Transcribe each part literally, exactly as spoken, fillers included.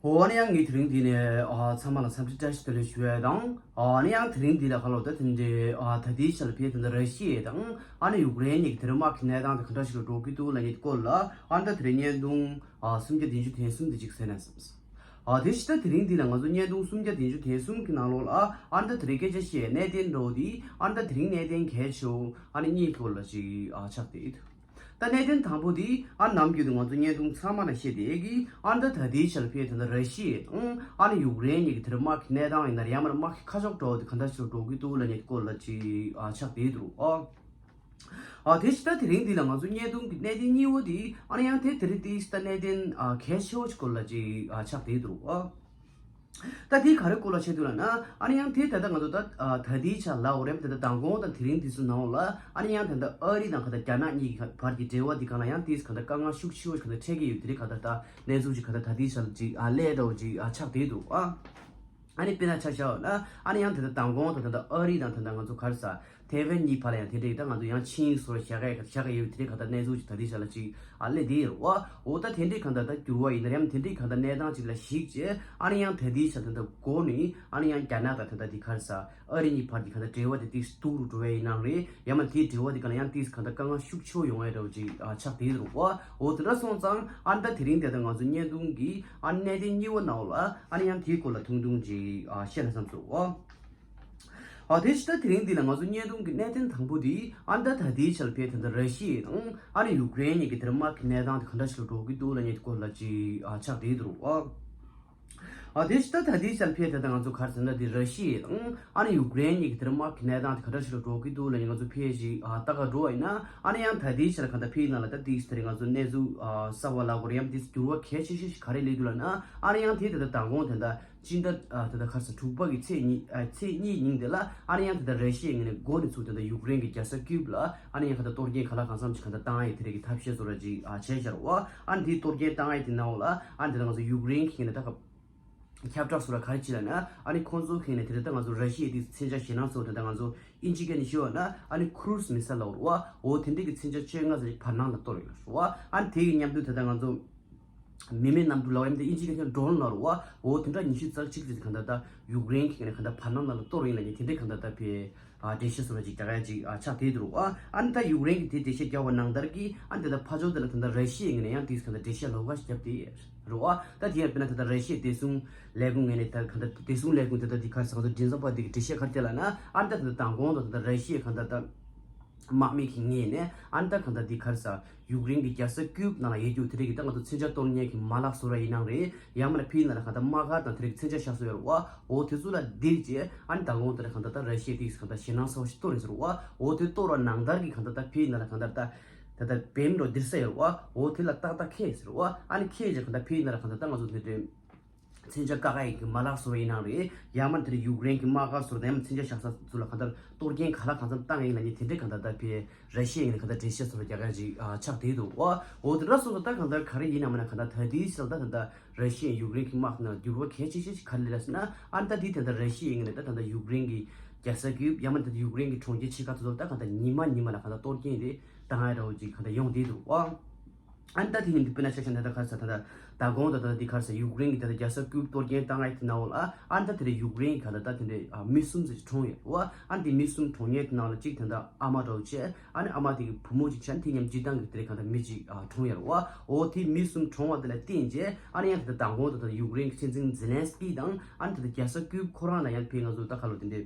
འོ་ཨ་ནི་ཡང་ངས་དེ་རིང་འདི་ནས་ཨ་ཚང་མ་ལ་འཚམས་འདྲི་བཀྲ་ཤིས་བདེ་ལེགས་ཞུ་ཡས་དང་། ཨ་ནི་ཡང་དེ་རིང་འདི་ལ་ཁ་ལོ་ད་དེ་འདྲའི་ཨ་ད་ལྟའི་ཆ་ལ་ཕེ་དེ་འདྲ་ར་ཤི་ཡ་དང་ཨ་ནི་ཡུཀ་རེན་གཉིས་ཀྱི་དེ་རིང་དམག་གི་གནས་སྟངས་དེ་ག་འདྲ་ཞིག་ལ་འགྲོ་གི་འདུག་ལབ་མཁན་སྐོར་ལ་ཨ་ནི་ད་དེ་རིང་བརྙན་ཐུང་ཨ་སུམ་བརྒྱ་བདུན་ཅུ་དོན་གསུམ་དེ་ཅིག་གསན་ན་བསམས། ཨ་དེ་ཕྱི་ད་དེ་རིང་འདི་ལ་ང་ཚོ་བརྙན་ཐུང་སུམ་བརྒྱ་བདུན་ཅུ་དོན་གསུམ་གྱི་ནང་ལོགས་ལ་ཨ་ནི་ད་དེ་རིང་སྐད་ཆ་བཤད་གནད་དོན་འདྲ་བོ་དེ་ཨ་ནི་ད་དེ་རིང་གནད་དོན་གལ་ཆེ་བོ་ཨ་ནི་གཉིས་སྐོར་ལ་ཅིག་ཨ་ཆགས་བསྡད་ཡོད། ད་གནད་དོན་དང་པོ་དེ་ཨ་ནམ་རྒྱུན་དུ་ང་ཚོ་བརྙན་ཐུང་ཚང་མ་ལ་བཤད་བསྡད་ཀྱི་ཨ་ནི་ད་ད་ལྟའི་ཆ་ལ་ཕེ་དེ་འདྲ་ར་ཤི་ཡ་དང་ཨ་ནི་ཡུཀ་རེན་གཉིས་ཀྱི་དེ་འདྲ་དམག་གི་གནས་སྟངས་ཡིན་ན་རེད་ཡང་མིན་ན་དམག་གི་ཁ་ཕྱོགས་འདྲ་བོ་དེ་ག་འདྲ་ཞིག་འགྲོ་གི་འདུག་ལབ་མཁན་སྐོར་ལ་ཅིག་ཨ་ཆགས་བསྡད་འདུག་ཨ། ཨ་དེ་ཕྱི་ད་དེ་རིང་འདི་ལ་ང་ཚོ་བརྙན་ཐུང་གི་གནད་དོན་གཉིས་པོ་དེ་ཨ་ནི་ཡང་དེ་དེ་རིང་དེ་ཕྱི་ད་གནད་དོན་ཨ་གལ་ཆེ་བོ་ཞིག་སྐོར་ལ་ཅིག་ཨ་ཆགས་བསྡད་འདུག་ཨ། ད་དེ་ག་རེ་སྐོར་ལ་བཤད་འདུག་ལབ་ན་ཨ་ནི་ཡང་དེ་ད་ལྟ་ང་ཚོ་ད་ཨ་ད་ལྟའི་ཆ་ལ་འོ་རེམ་ད་ལྟ་མདང་དགོང་དང་དེ་རིང་དེ་ཚོ་ནང་ལ་ཨ་ནི་ཡང་ད་ལྟ་ཨ་རི་དང་ག་ད་རྒྱ་ནག་གཉིས་ཀྱི་བར་གྱི་འབྲེལ་བ་དེ་གང་ལ་ཡང་དེ་ག་ད་དཀའ་ངལ་ཤུགས་ཆེ་བོ་ཞིག་ག་ད་འཕྲད་ཀྱི་ཡོད་དེ་རིང་ག་ད་ད་གནས་ཚུལ་ཞིག་ག་ད་ད་ལྟའི་ཆ་ལ་ཅིག་ཨ་ཀླད་འདྲ་བོ་ཅིག་ཨ་ཆགས་བསྡད་འདུག་ཨ། ཨ་ནི་དཔེར་ན་ཆ་བཞག་ན་ཨ་ནི་ཡང་དེ་ལྟར་མདང་དགོང་དང་དེ་ལྟར་ཨ་རི་དང་དེ་ལྟར་ང་ཚོ་ག་རེ་ཟ་ཐེ་ཝན་གཉིས་བར་ལ་ཡང་དེ་འདྲའི་ད་ང་ཚོ་ཡང་ཆིངས་ཡིག་སོགས་བཞག་ཡ་བཞག་ཡ་ཡོད་དེ་འདྲའི་ག་ད་གནས་ཚུལ་ཅིག་ད་ལྟའི་ཆ་ལ་ཅིག་ཨ་སླེབས་བསྡད་ཡོད་རེད་བ། འོ་ད་དེ་འདྲའི་ག་ད་ད་འགྱུར་བ་ཡིན་ན་རེད་ཡང་དེ་འདྲའི་ག་ད་གནས་སྟངས་ཅིག་ལ་གཞིགས་བྱས་ཨ་ནི་ཡང་ད་ལྟའི་ཆ་ད་ད་འགོ་ནས་ཨ་ནི་ཡང་རྒྱ་ནག་དང་དེ་ལྟར་དེ་ག་རེ་ཟ་ཨ་རི་གཉིས་བར་གྱི་ག་ད་འབྲེལ་བ་དེ་ཏིག་སྡུག་རུ་འགྲོ་བ་ཡིན་ནའང་རེད་ཡང་མ་དེའི་འབྲེལ་བ་དེ་ག་ལ་ཡང་ཏིག་ག་ད་དཀའ་ངལ་ཤུགས་ཆེ་བོ་ཡོང་ཡ་འདྲ་བོ་ཅིག་ཨ་ཆགས་བསྡད་ཡོད་རེད་བ། འོ་དེ་འདྲ་སོང་ཙང་ཨ་ནི་ད་དེ་རིང་དེ་ད་ང་ཚོ་བརྙན་ཐུང་གི་ཨ་གནད་དོན་གཉིས་པོ་ནང་ལ་ཨ་ནི་ཡང་དེའི་སྐོར་ལ་ཐུང་ཐུང་ཅིག་ཨ་བཤད་ན་བསམ་སོང་ཨ། ཨ་དེ་ཕྱི་ད་དེ་རིང་འདི་ལ་ང་ཚོ་བརྙན་ཐུང་གི་གནད་དོན་དང་པོ་དེ་ཨ་ནི་ད་ད་ལྟའི་ཆ་ལ་ཕེ་དེ་འདྲ་ར་ཤི་ཡ་དང་ཨ་ནི་ཡུཀ་རེན་གཉིས་ཀྱི་དེར་དམག་གི་གནས་སྟངས་དེ་ག་འདྲ་ཞིག་ལ་འགྲོ་གི་འདུག་ལབ་མཁན་སྐོར་ལ་ཅིག་ཨ་ཆགས་བསྡད་འདུག་ཨ། ཨ་དེ་ཕྱི་ད་ད་ལྟའི་ཆ་ལ་ཕེ་དེ་ད་ང་ཚོ་ག་རེ་ཟེར་ན་དེ་ར་ཤི་ཡ་དང་ཨ་ནི་ཡུཀ་རེན་གཉིས་ཀྱི་དེར་དམག་གི་གནས་སྟངས་དེ་ག་འདྲ་ཞིག་ལ་འགྲོ་གི་འདུག་ལབ་མཁན་ང་ཚོ་ཕེ་ཞིག་ཨ་ལྟ་ག་འགྲོ་བ་ཡིན་ན་ཨ་ནི་ཡང་ད་ལྟའི་ཆ་ལ་ག་འདྲ་ཕེ་ཡིན་ན་ལ་ད་དེ་དེ་རིང་ང་ཚོ་གནས་ཚུལ་ཨ་གསར་བ་ལ་གོ་རེ་ཡང་དེ་འགྱུར་བ་གལ་ཆེ་ཤོས་ཤིག་ག་རེ་སླེབས་འདུག་ལབ་ན་ཨ་ནི་ཡང་དེ་ད་ལྟ་མདང་དགོང་དེ་འདྲ། སྤྱི་ཟླ་ཨ་ད་ལྟ་ཁ་སང་དྲུག་པ་གི་ཚེས་གཉིས་ཨ་ཚེས་གཉིས་ཉིན་དེ་ལ་ཨ་ནི་ཡང་ད་ལྟ་ར་ཤི་ཡའི་ངོས་ནས་འགོ་ནས་ཚུར་ད་ལྟ་ཡུཀ་རེན་གྱི་རྒྱལ་ས་ཀིབ་ལ་ཨ་ནི་ཡང་ད་ལྟ་གཏོར་སྐྱོན་ག་ལ་གང་འཚམ་ཅིག་ག་ད་བཏང་ཡས་དེ་རིགས་ཀྱི་ཐབས་ཤེས་བཟོ་འདྲ་ཅིག་ཨ་བྱས་བཞག་རེད་བ། ཨ་ནི་དེའི་གཏོར་སྐྱོན་བཏང་ཡས་དེ་ནང་ལ་ཨ་ནི་ད་ལྟ་ང་ཚོ་ཡུཀ་རེན་གྱི་ངོས་ནས་ད་ཁ་ཁྱབ་བསྒྲགས་བཟོ་འདྲ་ག་རེ་བྱས་ལབ་ན་ཨ་ནི་ཁོང་ཚོ་གི་ངོས་ནས་དེ་རིང་ད་ང་ཚོ་ར་ཤི་ཡའི་དེ་མཚོན་ཆ་ཞེད་སྣང་ཚོ་ད་ལྟ་ང་ཚོ་ཨིན་ཇི་སྐད་ནས་ཞུས་པ་ན་ཨ་ནི་ཁུ་རུ་སི་མི་སེལ་ལབ་རེད་བ། འོ་དེ་འདྲས་ཀྱི་མཚོན་ཆ་བཅོ་ལྔ་ཙམ་ཅིག་བར་སྣང་ལ་གཏོར་ཡོད་རེད་བ། ཨ་ནི་དེ་གི་མཉམ་དུ་ད་ལྟ་ང་ཚོ། མི་མེད་གནམ་གྲུ་ལབ་ཡ་མི་འདུག་ཨིན་ཇི་སྐད་ནས་ཌོ་རོན་ལབ་རེད་བ། འོ་དེ་འདྲ་ཉི་ཤུ་རྩ་གཅིག་ཙམ་གང་ལྟར་ད་ཡུཀ་རེན་གྱི་ནས་གང་ལྟར་བར་སྣང་ནང་ལ་གཏོར་ཡིན་ལབ་ནས་དེ་འདྲའི་གང་ལྟར་ད་ཕེ་ཨ་འགྲེལ་བཤད་བཟོ་འདྲ་ཅིག་རྒྱག་ཡ་ཅིག་ཨ་ཆགས་བསྡད་འདུག་རེད་བ། ཨ་ནི་ད་ཡུཀ་རེན་གྱིས་དེ་འགྲེལ་བཤད་རྒྱག་པ་ནང་ལྟར་གྱིས་ཨ་ནི་ད་ལྟ་ཕར་ཕྱོགས་དེ་ལ་གང་ལྟར་ར་ཤི་ཡའི་ངོས་ནས་ཡང་དེ་གང་ལྟར་འགྲེལ་བཤད་ལོགས་ཀ་ཞིག་བརྒྱབ་བསྡད་རེད་བ། ད་དེ་ཡང་དཔེར་ན་ད་ལྟ་ར་ཤི་ཡའི་བདེ་སྲུང་ལས་ཁུངས་ངོས་ནས་ད་གང་ལྟར་བདེ་སྲུང་ལས་ཁུངས་ད་ལྟ་དེ་ག་རེ་ཟེར་ང་ཚོ་མགྲིན་ཚབ་པ་དེ་གི་འགྲེལ་བཤད་ག་རེ་བྱས་ལབ་ན་ཨ་ནི་ད་ད་ལྟ་མདང་དགོང་དང་ད་ལྟ་ར་ཤི་ཡའི་གང་ལྟར་ད། དམག་མི་གི་ངོས་ནས་ཨ་ནི་ད་གང་ལྟར་འདི་ག་རེ་ཟ་ཡུཀ་རེན་གྱི་རྒྱལ་ས་ཀིབ་ནང་ལ་ཡོད་རྒྱུ་དེ་རིགས་ཀྱི་ད་ང་ཚོ་མཚོན་ཆ་གཏོར་མཁན་གྱི་མ་ལག་བཟོ་འདྲ་ཡིན་ནའང་རེད། ཡང་མིན་ན་ཕིའི་ནང་ལ་གང་ལྟར་དམག་སྒར་དང་དེ་རིགས་མཚོན་ཆ་བཞག་སྲོལ་ཡོད་རེད་བ། འོ་དེ་ཚོ་ལ་འདིར་བྱས་ཨ་ནི་ད་ལོང་དེ་རིགས་གང་ལྟར་ད་ར་ཤི་ཡ་དེ་གང་ལྟར་ཞེད་སྣང་ཚ་བོ་ཞིག་གཏོར་ཡོད་ཟེར་བ། འོ་དེ་གཏོར་བ་ནང་ལྟར་གྱི་གང་ལྟར་ད་ཕིའི་ནང་ལ་གང་ལྟར་ད་ད་ལྟ་བེམ་འགྲོ་འདིར་ས་ཡོད་རེད་བ། འོ་དེ་ལ་ཏག་ཏག་ཁེལ་ཟེར་བ། ཨ་ནི་ཁེལ་རྗེས་གང་ལྟར་ཕིའི་ནང་ལ་གང་ལྟར་ད་ང་ཚོ་དེ་འདྲའི། མཚོན་ཆ་བཀག་ཡག་གི་མ་ལག་བཟོ་བ་ཡིན་ནའང་རེད། ཡང་མིན་དེར་ཡུཀ་རེན་གྱི་དམག་སྒར་བཟོ་དང་ཡང་མིན་མཚོན་ཆ་བཞག་ས་ཚོ་ལ་གང་ལྟར་གཏོར་སྐྱོན་ག་ལ་གང་འཚམ་བཏང་ཡིན་ལབ་མཁན་དེ་འདྲའི་གང་ལྟར་ད་ཕེ་ར་ཤི་ཡའི་ངོས་ནས་གང་ལྟར་འགྲེལ་བཤད་བཟོ་འདྲ་རྒྱག་ཡག་ཅིག་ཨ་ཆགས་བསྡད་འདུག་ཨ། འོ་དེ་འདྲ་སོང་ཙང་ད་གང་ལྟར་ག་རེ་ཡིན་ནའང་མིན་ན་གང་ལྟར་ད་ལྟའི་ཆར་ད་གང་ལྟར་ར་ཤི་ཡའི་ཡུཀ་རེན་གྱི་དམག་ནང་འགྱུར་བ་གལ་ཆེ་ཤོས་ཤིག་ག་རེ་སླེབས་ལབ་ཟེར་ན་ཨ་ནི་ད་དེའི་དོན་དག་ར་ཤི་ཡའི་ངོས་ནས་ད་གང་ལྟར་ཡུཀ་རེན་གྱི་རྒྱལ་ས་ཀིབ་ཡང་མིན་ད་ཡུཀ་རེན་གྱི་གྲོང་ཁྱེར་ཆེ་ཁག་ཚོ་ལ་ད་གང་ལྟར་ཉི་མ་ཉི་མ་ལ་གང་ལྟར་གཏོར་སྐྱོན་དེ་བཏང་ཡག་འདྲ་བོ་ཅིག་གང་ལྟར་ཡོང་བསྡད་འདུག་ཨ། ཨ་ནི་ད་དེ་ནི་འདི་དཔེར་ན་ཆ་བཞག་ན་ད་ག་རེ་ཟེར་ད་ད་ད་དགོང་ད་ད་འདི་ག་རེ་ཟེར་ཡུཀ་རེན་གྱི་ད་ད་རྒྱལ་ས་ཀིབ་གཏོར་སྐྱོན་བཏང་ཡག་དེ་ནང་འོག་ལ་ཨ་ནི་ད་དེ་རེད་ཡུཀ་རེན་གྱི་ག་ད་ད་དེ་འདྲའི་ཨ་མི་གསུམ་ཙམ་ཞིག་གྲོངས་ཡོད་རེད་བ། ཨ་ནི་དེ་མི་གསུམ་གྲོངས་མཁན་དེ་ནང་ལ་གཅིག་ད་ད་ཨ་མ་འདྲ་བོ་བྱས་ཨ་ནི་ཨ་མ་དེ་གི་བུ་མོ་གཅིག་བྱས་ཨ་ནི་དེ་མཉམ་སྤྱིར་བཏང་གི་དེ་རེད་ག་ད་མི་གཅིག་ཨ་གྲོངས་ཡོད་རེད་བ། འོ་དེ་མི་གསུམ་གྲོངས་པ་དེ་ལ་བརྟེན་བྱས་ཨ་ནི་ཡང་ད་ད་དགོང་ད་ད་ཡུཀ་རེན་གྱི་སྲིད་འཛིན་ཛེ་ལན་སི་ཀི་དང་ཨ་ནི་ད་ད་རྒྱལ་ས་ཀིབ་ཁོ་རང་ལ་ཡང་ཕེ་ང་ཚོ་ད་ག་ལོ་དེ་འདྲའི་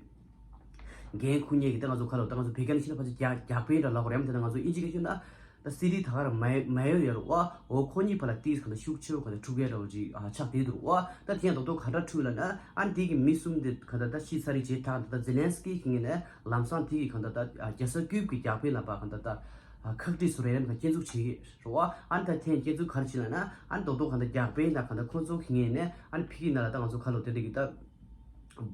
འགན་འཁུར་མཁན་གྱི་ད་ང་ཚོ་ག་ལོ་ད་ང་ཚོ་བོད་སྐད་ནང་བཤད་ན་ཕལ་ཆེར་རྒྱག་རྒྱག་དཔོན་འདྲ་ལབ་དགོས་རེད། ཡང་མིན་ད་ང་ཚོ་ཨིན་ཇི་སྐད་བཤད་ན། ད་སི་རི་ད་ག་ར་མེ་མེ་ཡོ་ཡོད་རེད་བ། འོ་ཁོ་གཉིས་བར་ལ་ཏིས་ག་ད་ཤུགས་ཆེ་བོ་ག་ད་འཁྲུག་གི་རེད་བ་ཅིག་ཨ་ཆགས་བསྡད་འདུག་བ། ད་དེ་ཡང་རྡོག་རྡོག་ག་འདྲ་འཁྲུག་ལབ་ན་ཨ་ནི་དེ་གི་མི་གསུམ་དེ་ག་ད་ད་ཤི་ཚར་རེད་བྱས་ད་ད་ཛེ་ལན་སི་ཀི་གི་ངོས་ནས་ལམ་སང་དེ་གི་ག་ད་ད་རྒྱལ་ས་ཀིབ་གི་རྒྱག་དཔོན་ལ་བ་ག་ད་ད་ཁག་དཀྲིས་བཟོ་རེད་ལབ་ནས་སྐྱོན་འཛུགས་བྱེད་ཀྱི་རེད་བ། ཨ་ནི་ད་དེ་ཡང་སྐྱོན་འཛུགས་ག་རེ་བྱེད་ལབ་ན་ཨ་ནི་རྡོག་རྡོག་ག་ད་རྒྱག་དཔོན་དང་ག་ད་ཁོ་ཚོ་གི་ངོས་ནས་ཨ་ནི་ཕི་གི་ནང་ལ་ད་ང་ཚོ་ག་ལོ་དེ་འདྲ་གི་ད།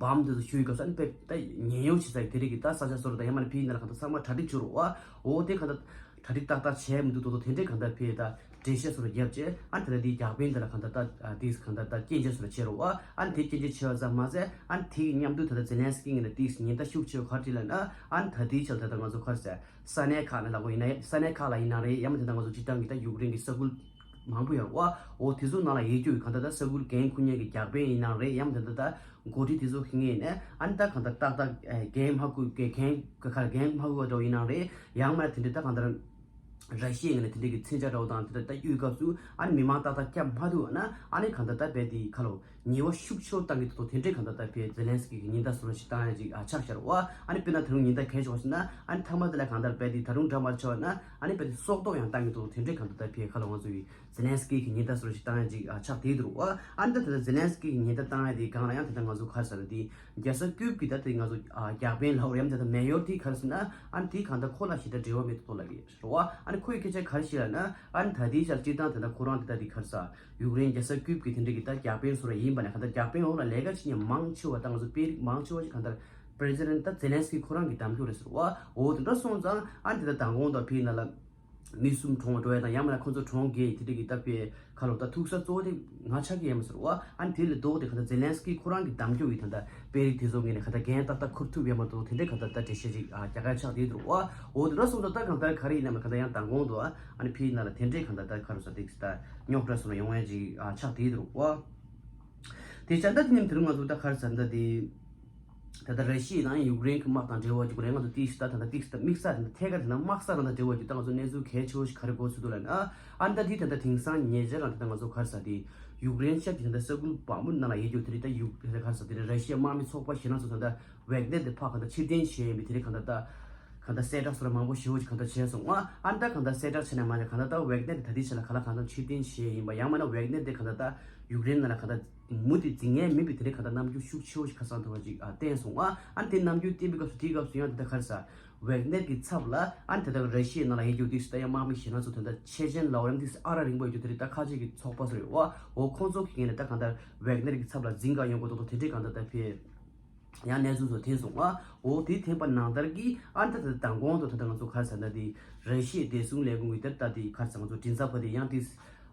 བམ་དེ་ཚོ་གཞུ་ཡི་སྐབས་སུ་ཨ་ནི་དཔེ་ད་ཉེན་གཡོལ་བྱེད་ས་ཡི་དེ་རིགས་ཀྱི་ད་ས་ཆ་སོ་ར་ད་ཡང་མ་ནི་ཕི་ཡི་ན་ར་གང་ད་ཚང་མ་གྲ་སྒྲིག་བྱུ་རུ་བ། འོ་དེ་གང་ད་གྲ་སྒྲིག་ཏག་ཏག་བྱས་མི་འདུག་དོ་དོ་དེ་འདྲས་གང་ད་ཕི་ད་འགྲེལ་བཤད་སོ་ར་རྒྱབ་བྱས་ཨ་ནི་ད་ད་དེའི་རྒྱག་དཔོན་དེ་ལ་གང་ད་ད་དེས་གང་ད་ད་སྐྱོན་བརྗོད་སོ་ར་བྱེད་རུ་བ། ཨ་ནི་དེ་སྐྱོན་བརྗོད་བྱས་པ་ཙམ་མ་ཟད་ཨ་ནི་དེ་གི་མཉམ་དུ་ད་ད་ཛེ་ལན་སི་ཀི་ངོས་ནས་དེས་ཉེན་བརྡ་ཤུགས་ཆེ་བ་ག་རེ་ལབ་ན་ཨ་ནི་ད་དེའི་ཆ་ད་ད་ང་ཚོ་ག་རེ་ཟེར་ས་གནས་ཁག་ནས་ལབ་དགོས་ཡིན་ན་ས་གནས་ཁག་ལ་ཡིན་ན་རེད་ཡང་མ་དེ་ད་ང་ཚོ་སྤྱིར་བཏང་གི་ད་ཡུཀ་རེན་གི་ས་ཁུལ། མང་པོ་ཡོད་རེད་བ། འོ་དེ་ཚོ་ནང་ལ་ཡོད་རྒྱུ་གང་ལྟར་ད་ས་ཁུལ་འགན་འཁུར་མཁན་གྱི་རྒྱག་དཔོན་ཡིན་ནའང་རེད། ཡང་མིན་ད་ལྟ་འགོ་ཁྲིད་དེ་ཚོ་ཁེ་ངེས་ནས་ཨ་ནི་ད་གང་ལྟར་ཏག་ཏག་འགན་མ་འཁུར་གི་འགན་ག་ག་འགན་མ་འཁུར་བ་འདྲ་བོ་ཡིན་ནའང་རེད། ཡང་མིན་དེ་འདྲའི་ད་གང་ལྟར་ར་ཤི་ཡའི་ངོས་ནས་དེ་འདྲའི་གི་མཚོན་ཆ་འདྲ་བོ་དང་དེ་འདྲ་ད་གཡུག་སྐབས་སུ་ཨ་ནི་མི་མང་ཏག་ཏག་བསྐྱབས་མ་ཐུབ་ན་ཨ་ནི་གང་ལྟར་ད་རྦད་དེ་ཁ་ལོ་ཉེས་པ་ཤུགས་ཆེ་བོ་བཏང་གི་འདུག་དེ་འདྲའི་གང་ལྟར་ད་ཕའི་ཛེ་ལན་སི་ཀི་གི་ཉེན་བརྡ་བཟོ་འདྲ་ཞིག་བཏང་ཡ་ཅིག་ཨ་ཆགས་ཤར་བ། ཨ་ནི་དཔེར་ན་ད་རུང་ཉེན་བརྡ་གལ་ཆེ་བ་ཟེར་ན་ཨ་ནི་མཐའ་མ་དེ་ལ་གང་ལྟར་རྦད་དེ་ད་རུང་འདྲ་མ་ཆེ་བ་ན་ཨ་ནི་རྦད་དེ་སྲོག་ཐོག་ཡང་བཏང་གི་འདུག་དེ་འདྲའི་གང་ལྟར་ད་ཕའི་ཁ་ལོ་ང་ཚོ་གི་ཛེ་ལན་སི་ཀི་གི་ཉེན་བརྡ་བཟོ་འདྲ་ཞིག་བཏང་ཡ་ཅིག་ཨ་ཆགས་བསྡད་འདུག་བ། ཨ་ནི་ད་དེ་ལ་ཛེ་ལན་སི་ཀི་གི་ཉེན་བརྡ་བཏང་ཡ་དེ་སྒང་ལ་ཡང་དེ་ལྟར་ང་ཚོ་ག་རེ་ཟེར་ན་དེ་རྒྱལ་ས་ཀིབ་གི་ད་དེ་ང་ཚོ་ཨ་རྒྱག་དཔོན་ལབ་རེད། ཡང་དེ་ལྟར་མེ་ཡོར་དེ་ག་རེ་ཟེར་ན་ཨ་ནི་དེ་གང་ལྟར་ཁོ་ལ་ཞེ་དྲག་འབྲེལ་བ་མེད་འདུག་ལབ་ཀྱི་རེད་བ། ཨ་ནི་ཁོའི་སྐད་ཆ་ག་རེ་ཞིག་ལབ་ན་ཨ་ནི་ད་དེའི་ཆར་སྤྱིར་བཏང་དེ་འདྲ་ཁོ་རང་དེ་ད་དེ་ག་རེ་ཟེར་ཡུཀ་རེན་རྒྱལ་ས་ཀིབ་གི་དེ་འདྲ་གི་ད་རྒྱག་དཔོན་བཟོ་འདྲ་ཡིན་པ་ནས་གང་ལྟར་རྒྱག་དཔོན་འོག་ལ་ལས་ཀ་བྱེད་མཁན་མང་ཆེ་བ་ད་ང་ཚོ་དཔེ་རིགས་མང་ཆེ་བ་ཞིག་གང་ལྟར་པྲེ་སི་ཌེན་ད་ཛེ་ལན་སི་ཀི་ཁོ་རང་གི་གདམ་རྒྱུ་རེད་ཟེར་བ། འོ་དེ་འདྲ་སོང་ཙང་ཨ་ནི་དེ་ད་མདང་དགོང་དང་ཕའི་ནང་ལ་མི་གསུམ་གྲོངས་པ་འགྲོ་ཡ་དང་ཡང་མིན་ན་ཁོ་ཚོ་གྲོངས་རྒྱུ་དེ་འདྲ་གི་ད་དཔེ་ཁ་ལོ་ད་ཐུག་ས་གཙོ་བོ་དེ་ང་ཆགས་ཀྱི་ཡོད་མ་ཟེར་བ། ཨ་ནི་དེ་ལས་ལྡོག་སྟེ་ག་ད་ཛེ་ལན་སི་ཀི་ཁོ་རང་གི་གདམ་རྒྱུ་ཡི་ད་ད་དཔེ་རིགས་དེ་ཚོ་ངོས་ནས་ག་ད་འགན་ཏག་ཏག་འཁུར་ཐུབ་ཡོད་མ་གཏོགས་དེ་འདྲའི་ག་ད་ད་འགྲེལ་བཤད་ཅིག་ཨ་རྒྱག་ཡ་ཆགས་བསྡད་འདུག་བ། འོ་དེ་འདྲ་སོང་ཙང་ད་གང་ལྟར་ག་རེ་ཡིན་ནམ་ག་ད་ཡང་མདང་དགོང་དུ་ཨ་ནི་ཕའི་ནང་ལ་དེ་འདྲའི་ག་ད་ད་ག་རེ་ཟེར་དེ་ད་རྙོག་དྲ་སོགས་ཡོང་ཡ་ཅིག་ཨ་ཆགས་བསྡད་འདུག་བ། དེ་བྱས་ད་དེ་ནས་དེ་རིང་ང་ཚོ་ད་ག་རེ་ཟེར་ད་དེ། ད་ལྟ་ར་ཤི་ཡ་དང་ཡུཀ་རེན་གྱི་དམག་དང་འབྲེལ་བ་ཅིག་རེད། ང་ཚོ་ཏིག་ཙམ་ད་ད་ལྟ་ཏིག་ཙམ་ད་དམིགས་བསལ་ད་ལྟ་ཐད་ཀར་དེ་ན་དམག་ས་རང་དང་འབྲེལ་བ་ཅིག་ད་ང་ཚོ་གནས་ཚུལ་གལ་ཆེ་བོ་ཞིག་ག་རེ་གོ་ཚུལ་འདུག་ལབ་ན། ཨ་ནི་ད་དེ་ད་ལྟ་དེང་སང་ཉེ་ཆར་རང་ད་ལྟ་ང་ཚོ་ག་རེ་ཟེར་དེ་ཡུཀ་རེན་ཤར་གྱི་ད་ལྟ་ས་ཁུལ་བག་མུ་ནང་ལ་ཡོད་རྒྱུ་དེ་རེད། ད་ཡུཀ་རེན་ག་རེ་ཟེར་དེ་རེད། ར་ཤི་ཡའི་དམག་མི་ཚོགས་པ་ཞེ་ན་ཚོ་ད་ལྟ་ཝེག་ནེར་དེ་ཕར་ག་ད་ཕྱིར་འཐེན་བྱས་ཡིན་པའི་དེ་རེད། ག་ད་ད་ག་ད་གསལ་བསྒྲགས་སོགས་མང་པོ་ཞེ་བོ་ཞིག་ག་ད་བྱས་སོང་ཨ། ཨ་ནི་ད་ག་ད་གསལ་བསྒྲགས་བྱས་ནས་མ་ནས་ག་ད་ད་ཝེག་ནེར་དེ་ད་དེ་ཆ་ལ་ག་ལ་ག་ད་ཕྱིར་འཐེན་བྱས་ཡིན་པ་ཡང་མིན་ན་ཝེག་ནེར་དེ་ག་ད་ད་ཡུཀ་རེན་ནང་ལ་ག་ད་མུ་མཐུད་འཛིང་ངེས་མིན་པའི་དེ་འདྲའི་གང་ལྟར་རྣམ་འགྱུར་ཤུགས་ཆེ་བོ་ཞིག་ཁ་སང་ཐོག་ཅིག་ཨ་བསྟན་སོང་ཨ། ཨ་ནི་དེ་རྣམ་འགྱུར་བསྟན་པའི་སྐབས་སུ་དེའི་སྐབས་སུ་ཡང་དེ་ལྟར་ག་རེ་ཟེར། ཝེག་ནེར་གྱི་ཚབ་ལ་ཨ་ནི་དེ་ལྟར་ར་ཤི་ཡའི་ནང་ལ་ཡོད་རྒྱུ་དེ་སུ་ད་ཡང་དམག་མི་ཞེ་ན་ཚོ་དེ་ལྟར་ཆེ་ཆེན་ལའོ་ཡང་དེ་སུ་ཨ་ར་རིང་པོ་ཡོད་རྒྱུ་དེ་རེད། ད་ཁ་ཆེ་གི་ཚོགས་པ་སུ་རེད་བ། འོ་ཁོང་ཚོ་གི་ངོས་ནས་ད་གང་ལྟར་ཝེག་ནེར་གྱི་ཚབ་ལ་འཛིང་ག་ཡོང་དགོས་དོག་དོག་དེ་འདྲའི་གང་ལྟར་ད་ཕེ་ཡང་གནས་ཚུལ་ཚོ་ཐོན་སོང་ཨ། འོ་དེ་ཐོན་པ་ནང་ལྟར་གྱི་ཨ་ནི་ད་ད་དང་གོང་དུ་ད་ལྟ་ང་ཚོ་ག་རེ་ཟེར་ན་དེ་ར་ཤི་ཡའི་བདེ་སྲུང་ལས་ཁུངས་ཀྱི་དེ་ལྟ་དེ་ག་རེ་ཟེར་ང་ཚོ་མགྲིན་ཚབ་པ་དེ་ཡང་དེ།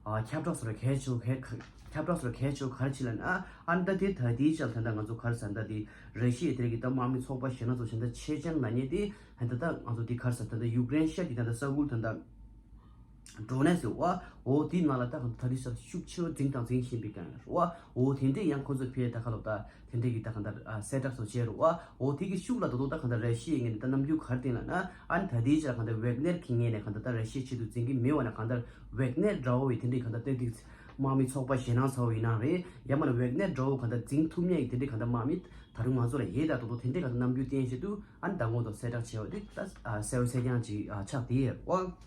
ཨ་ཁྱབ་བསྒྲགས་སོགས་ལ་གལ་ཆེ་བོ་གལ་ཁ་ཁྱབ་བསྒྲགས་སོགས་ལ་གལ་ཆེ་བོ་ག་རེ་བྱེད་ལབ་ན། ཨ་ནི་ད་དེ་ད་དེའི་ཆར་ད་ལྟ་ང་ཚོ་ག་རེ་ཟེར་ད་དེ་ར་ཤི་ཡའི་དེ་རིགས་ཀྱི་ད་དམག་མི་ཚོགས་པ་ཞེ་ན་ཚོ་ཞེ་ན་ཆེ་ཆེན་ལབ་མཁན་དེ་ད་ད་ང་ཚོ་དེ་ག་རེ་ཟེར་ད་ད་ཡུཀ་རེན་ཤར་གྱི་ད་ད་ས་ཁུལ་ད་ད་ཌོ་ནེ་སི་ཀི་འོ་འོ་དེའི་ནང་ལ་ད་གང་ད་དེ་ས་ཤུགས་ཆེ་བོ་འཛིང་དང་འཛིང་བཞིན་པའི་སྒང་རེད་བ། འོ་དེ་འདྲས་ཡང་ཁོ་ཚོ་ཕེ་ད་ག་ལོག་ད་དེ་འདྲས་ཀྱི་ད་གང་ད་གསལ་བསྒྲགས་སོགས་བྱས་རེད་བ། འོ་དེ་གི་ཤུགས་ལ་ད་དོ་ད་གང་ད་ར་ཤི་ཡའི་ངོས་ནས་ད་རྣམ་འགྱུར་ག་རེ་བསྟན་ལབ་ན། ཨ་ནི་ད་དེའི་ཆར་གང་ད་ཝེག་ནེར་གྱི་ངོས་ནས་གང་ད་ད་ར་ཤི་ཡའི་ཆེད་དུ་འཛིང་གི་མེད་བ་ན་གང་ད། ཝེག་ནེར་འདྲ་བོ་ཡི་དེ་འདྲའི་གང་ལྟར་ཏན་ཏིག་དམག་མི་ཚོགས་པ་ཞེད་སྣང་ཚ་བོ་ཡིན་ན་རེད། ཡང་མིན་ན་ཝེག་ནེར་འདྲ་བོ་གང་ལྟར་འཛིང་ཐུབ་མཁན་ཡི་དེ་འདྲའི་གང་ལྟར་དམག་མི་ད་རུང་ང་ཚོ་ལ་ཡོད་ད་དོ་དོ་དེ་འདྲའི་གང་ལྟར་རྣམ་འགྱུར་བསྟན་བྱེད་དུ་ཨ་ནི་ད་ངོ་ཐོག་གསལ་བསྒྲགས་བྱས་པ་དེ་ད་གསལ་བོ་གསལ་རྐྱང་ཅིག་ཆགས་བསྡད་ཡོད་རེད།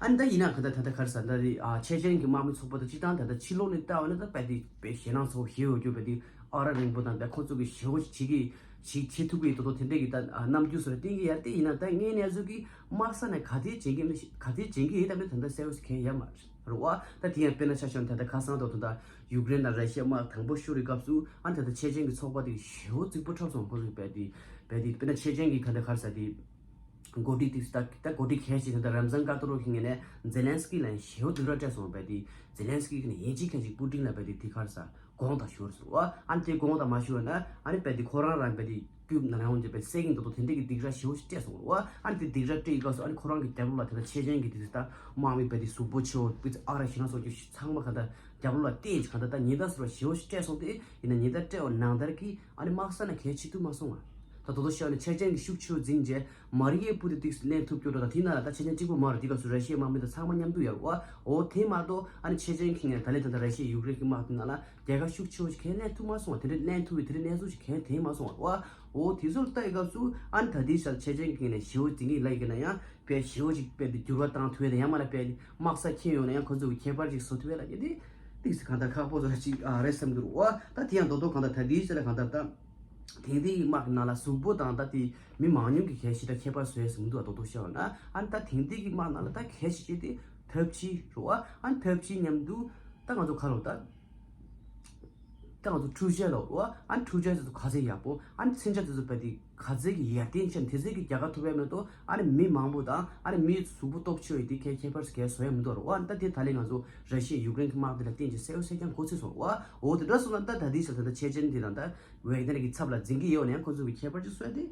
ཨ་ནི་ད་ཡིན་ན་གང་ལྟར་ད་ལྟ་ག་རེ་ཟེར་ད་རེད། ཨ་ཆེ་ཆེན་གྱི་དམག་མི་ཚོགས་པ་དང་སྤྱི་བཏང་ད་ལྟ་ཕྱི་ལོགས་ནས་ལྟ་བ་ན་ད་དཔེ་དེ་དཔེ་ཞེད་སྣང་ཚ་བོ་ཞེ་པོ་གྱུར་པ་དེ་ཨ་ར་རིང་པོ་དང་དཔེ་ཁོ་ཚོ་གི་ཞེ་པོ་བྱེད་ཀྱི་བྱེད་བྱེད་ཐུབ་ཀྱི་དོ་དོ་དེ་འདྲའི་གི་ད་རྣམ་འགྱུར་སོགས་ལ་བསྟན་གྱི་ཡ་དེ་ཡིན་ན་ད་ངའི་གནས་ཚུལ་གྱི་དམག་ས་ནས་ག་དེ་བྱེད་ཀྱི་མི་ཤེས། ག་དེ་བྱེད་ཀྱི་ཡིན་དམ་ནི་ད་ལྟ་གསལ་བོ་ཞིག་གང་ཡང་ཡོད་མ་རེད་བ། ད་དེ་ཡང་དཔེར་ན་ཆ་བཞག་ན་ད་ལྟ་ཁ་སང་དང་དུ་ད་ཡུཀ་རེན་དང་ར་ཤི་ཡ་དམག་དང་པོ་ཤོར་བའི་སྐབས་སུ་ཨ་ནི་ད་ལྟ་ཆེ་ཆེན་གྱི་ཚོགས་པ་དེ་ཞེ་པོ་རྫིག་པོ་འཁྲབ་སོང་། ཁོ་ཚོས་རྦད་དེ་རྦད་དེ་དཔེར་ན་ཆེ་ཆེན་གྱི་ད་ལྟ་ག་རེ་ཟེར་དེ་འགོ་ཁྲིད་དེ་ད་ད་འགོ་ཁྲིད་གལ་ཆེ་ད་ལྟ་རམ་ཛན་ཀར་ཏོ་རོ་གི་ངོས་ནས་ཛེ་ལན་སི་ཀི་ལ་ཡང་ཞེ་པོ་སྡིགས་ར་སྤྲད་སོང་། རྦད་དེ་ཛེ་ལན་སི་ཀི་གི་ནས་ཡིན་གཅིག་མིན་གཅིག་པུ་ཏིན་ལ་རྦད་དེ་དེ་ག་རེ་ཟེར། དགོངས་དག་ཞུ་བར་ཟེར་བ། ཨ་ནི་དེ་དགོངས་དག་མ་ཞུ་བ་ན་ཨ་ནི་རྦད་དེ་ཁོ་རང་རང་རྦད་དེ་རྒྱུ་ན་རང་འཇོག་པའི་སེ་གིན་དོ་དོ་དེ་འདྲ་གི་སྡིགས་ར་ཞེ་པོ་ཞིག་སྤྲད་སོང་རེད་བ། ཨ་ནི་དེ་སྡིགས་ར་སྤྲད་ཡི་སྐབས་སུ་ཨ་ནི་ཁོ་རང་གི་རྒྱབ་ལོགས་ལ་དེ་ལ་ཆེ་ཆེན་གྱི་དེ་ད་དམག་མི་རྦད་དེ་གཟུགས་པོ་ཆེ་བོ་པི་ཙི་ཨ་ར་ཞེད་སྣང་ཚ་བོ་ཅིག་ཚང་མ་ག་ད་རྒྱབ་ལོགས་ལ་བསྟན་ཅིག་ག་ད་ད་ཉེན་བརྡ་ཟེར་བ་ཞེ་པོ་ཞིག་སྤྲད་སོང་། དེ་ཡིན་ན་ཉེན་བརྡ་སྤྲད་པ་ནང་ལྟར་གྱི་ཨ་ནི་དམག་ས་ནས་གལ་ཆེ་ཐུབ་མ་སོང་བ། ད་དོ་དོ་ཤོད་ནས་ཆེ་ཆེན་གྱི་ཤུགས་ཆེ་བོ་འཛིང་རྗེས་མ་རི་ཡེ་པུ་དེ་ཏིག་ལེན་ཐུབ་སྐྱོ་འགྲོ། ད་དེ་ན་ལ་ད་ཆེ་ཆེན་གཅིག་པོ་མ་རེད། དེ་སྐབས་སུ་ར་ཤི་ཡའི་དམག་མི་དང་ཚང་མ་མཉམ་དུ་ཡོད་རེད་བ། འོ་དེ་མ་གཏོགས་ཨ་ནི་ཆེ་ཆེན་གྱི་ངོས་ནས་ད་ལན་ད་ལྟ་ར་ཤི་ཡ་ཡུཀ་རེན་གྱི་དམག་དེ་ནང་ལ་རྒྱལ་ཁ་ཤུགས་ཆེ་བོ་ཞིག་གང་ལེན་ཐུབ་མ་སོང་བ། དེ་འདྲ་ལེན་ཐུབ་པའི་དེ་འདྲའི་གནས་ཚུལ་ཞིག་གང་དེ་མ་སོང་བ་རེད་བ། འོ་དེ་ཚོར་ལྟ་ཡི་སྐབས་སུ་ཨ་ནི་ད་དེའི་ཆར་ཆེ་ཆེན་གྱི་ངོས་ནས་ཞེ་པོ་འཛིང་གི་ལབ་ཡི་ན་ཡང་དཔེ་ཞེ་པོ་ཞིག་དཔེ་འགྱུར་བ་བཏང་ཐུབ་ཡ་དང་ཡང་མིན་ན་དཔེ་དམག་ས་འཁྱེར་ཡོང་ན་ཡང་ཁོ་ཚོ་གི་ཁྱད་པར་ཅིག་བཟོ་ཐུབ་ཡ་ལབ་ཀྱི་དེ་ཏིག་ཙམ་གང་ལྟར་ཁག་པོ་བཟོ་ཞིག་རེད་བསམ་གྱི་འདུག་བ། ད་དེ་ཡང་རྡོག་རྡོག་གང་ལྟར་ད་དེའི་ཆར་ལ་གང་ལྟར་ད། དེང་དུས་ཀྱི་དམག་གི་ནང་ལ་གཟུགས་པོ་དང་ད་དེ་མི་མང་ཉུང་གི་གལ་ཆེ་ད་ཁྱད་པར་བཟོ་ཡས་མི་འདུག་ཨ། རྡོག་རྡོག་བཤད་པ་ན་ཨ་ནི་ད་དེང་དུས་ཀྱི་དམག་ནང་ལ་ད་གལ་ཆེ་ཆེ་དེ་ཐབས་ཇུས་རེད་བ། ཨ་ནི་ཐབས་ཇུས་མཉམ་དུ་ད་ང་ཚོ་ག་ལབ་ད་ད་ང་ཚོ་འཕྲུལ་ཆས་ལབ་རེད་བ། ཨ་ནི་འཕྲུལ་ཆས་དེ་ཚོ་ག་ཚད་ཡག་པོ་ཨ་ནི་མཚོན་ཆ་དེ་ཚོ་རྦད་དེ་ག་ཚད་ཀྱི་ཡར་བརྟན་ཆེན་དེ་ཚད་ཀྱི་རྒྱལ་ཁ་ཐོབ་ཡ་མེད་དོ། ཨ་ནི་མི་མང་པོ་དང་ཨ་ནི་མི་གཟུགས་པོ་སྟོབས་ཆེ་བའི་དེ་གལ་ཁྱད་པར་གལ་བཟོ་ཡ་མི་འདུག་རེད་བ། ཨ་ནི་ད་དེ་ད་ལན་ང་ཚོ་ར་ཤི་ཡ་ཡུཀ་རེན་གྱི་དམག་དེ་ལ་བརྟེན་ཅིང་གསལ་པོ་གསལ་རྐྱང་གོ་ཚོད་སོང་རེད་བ། འོ་དེ་འདྲ་སོང་ན་ད་ད་དེའི་ཆར་ད་ད་ཆེ་ཆེན་དེ་དང་ད་ཝེག་ནེར་གྱི་ཚབ་ལ་འཛིང་གི་ཡོད་ནའང་ཁོ་ཚོ་གི་ཁྱད་པར་ཅིག་བཟོས་ཏེ།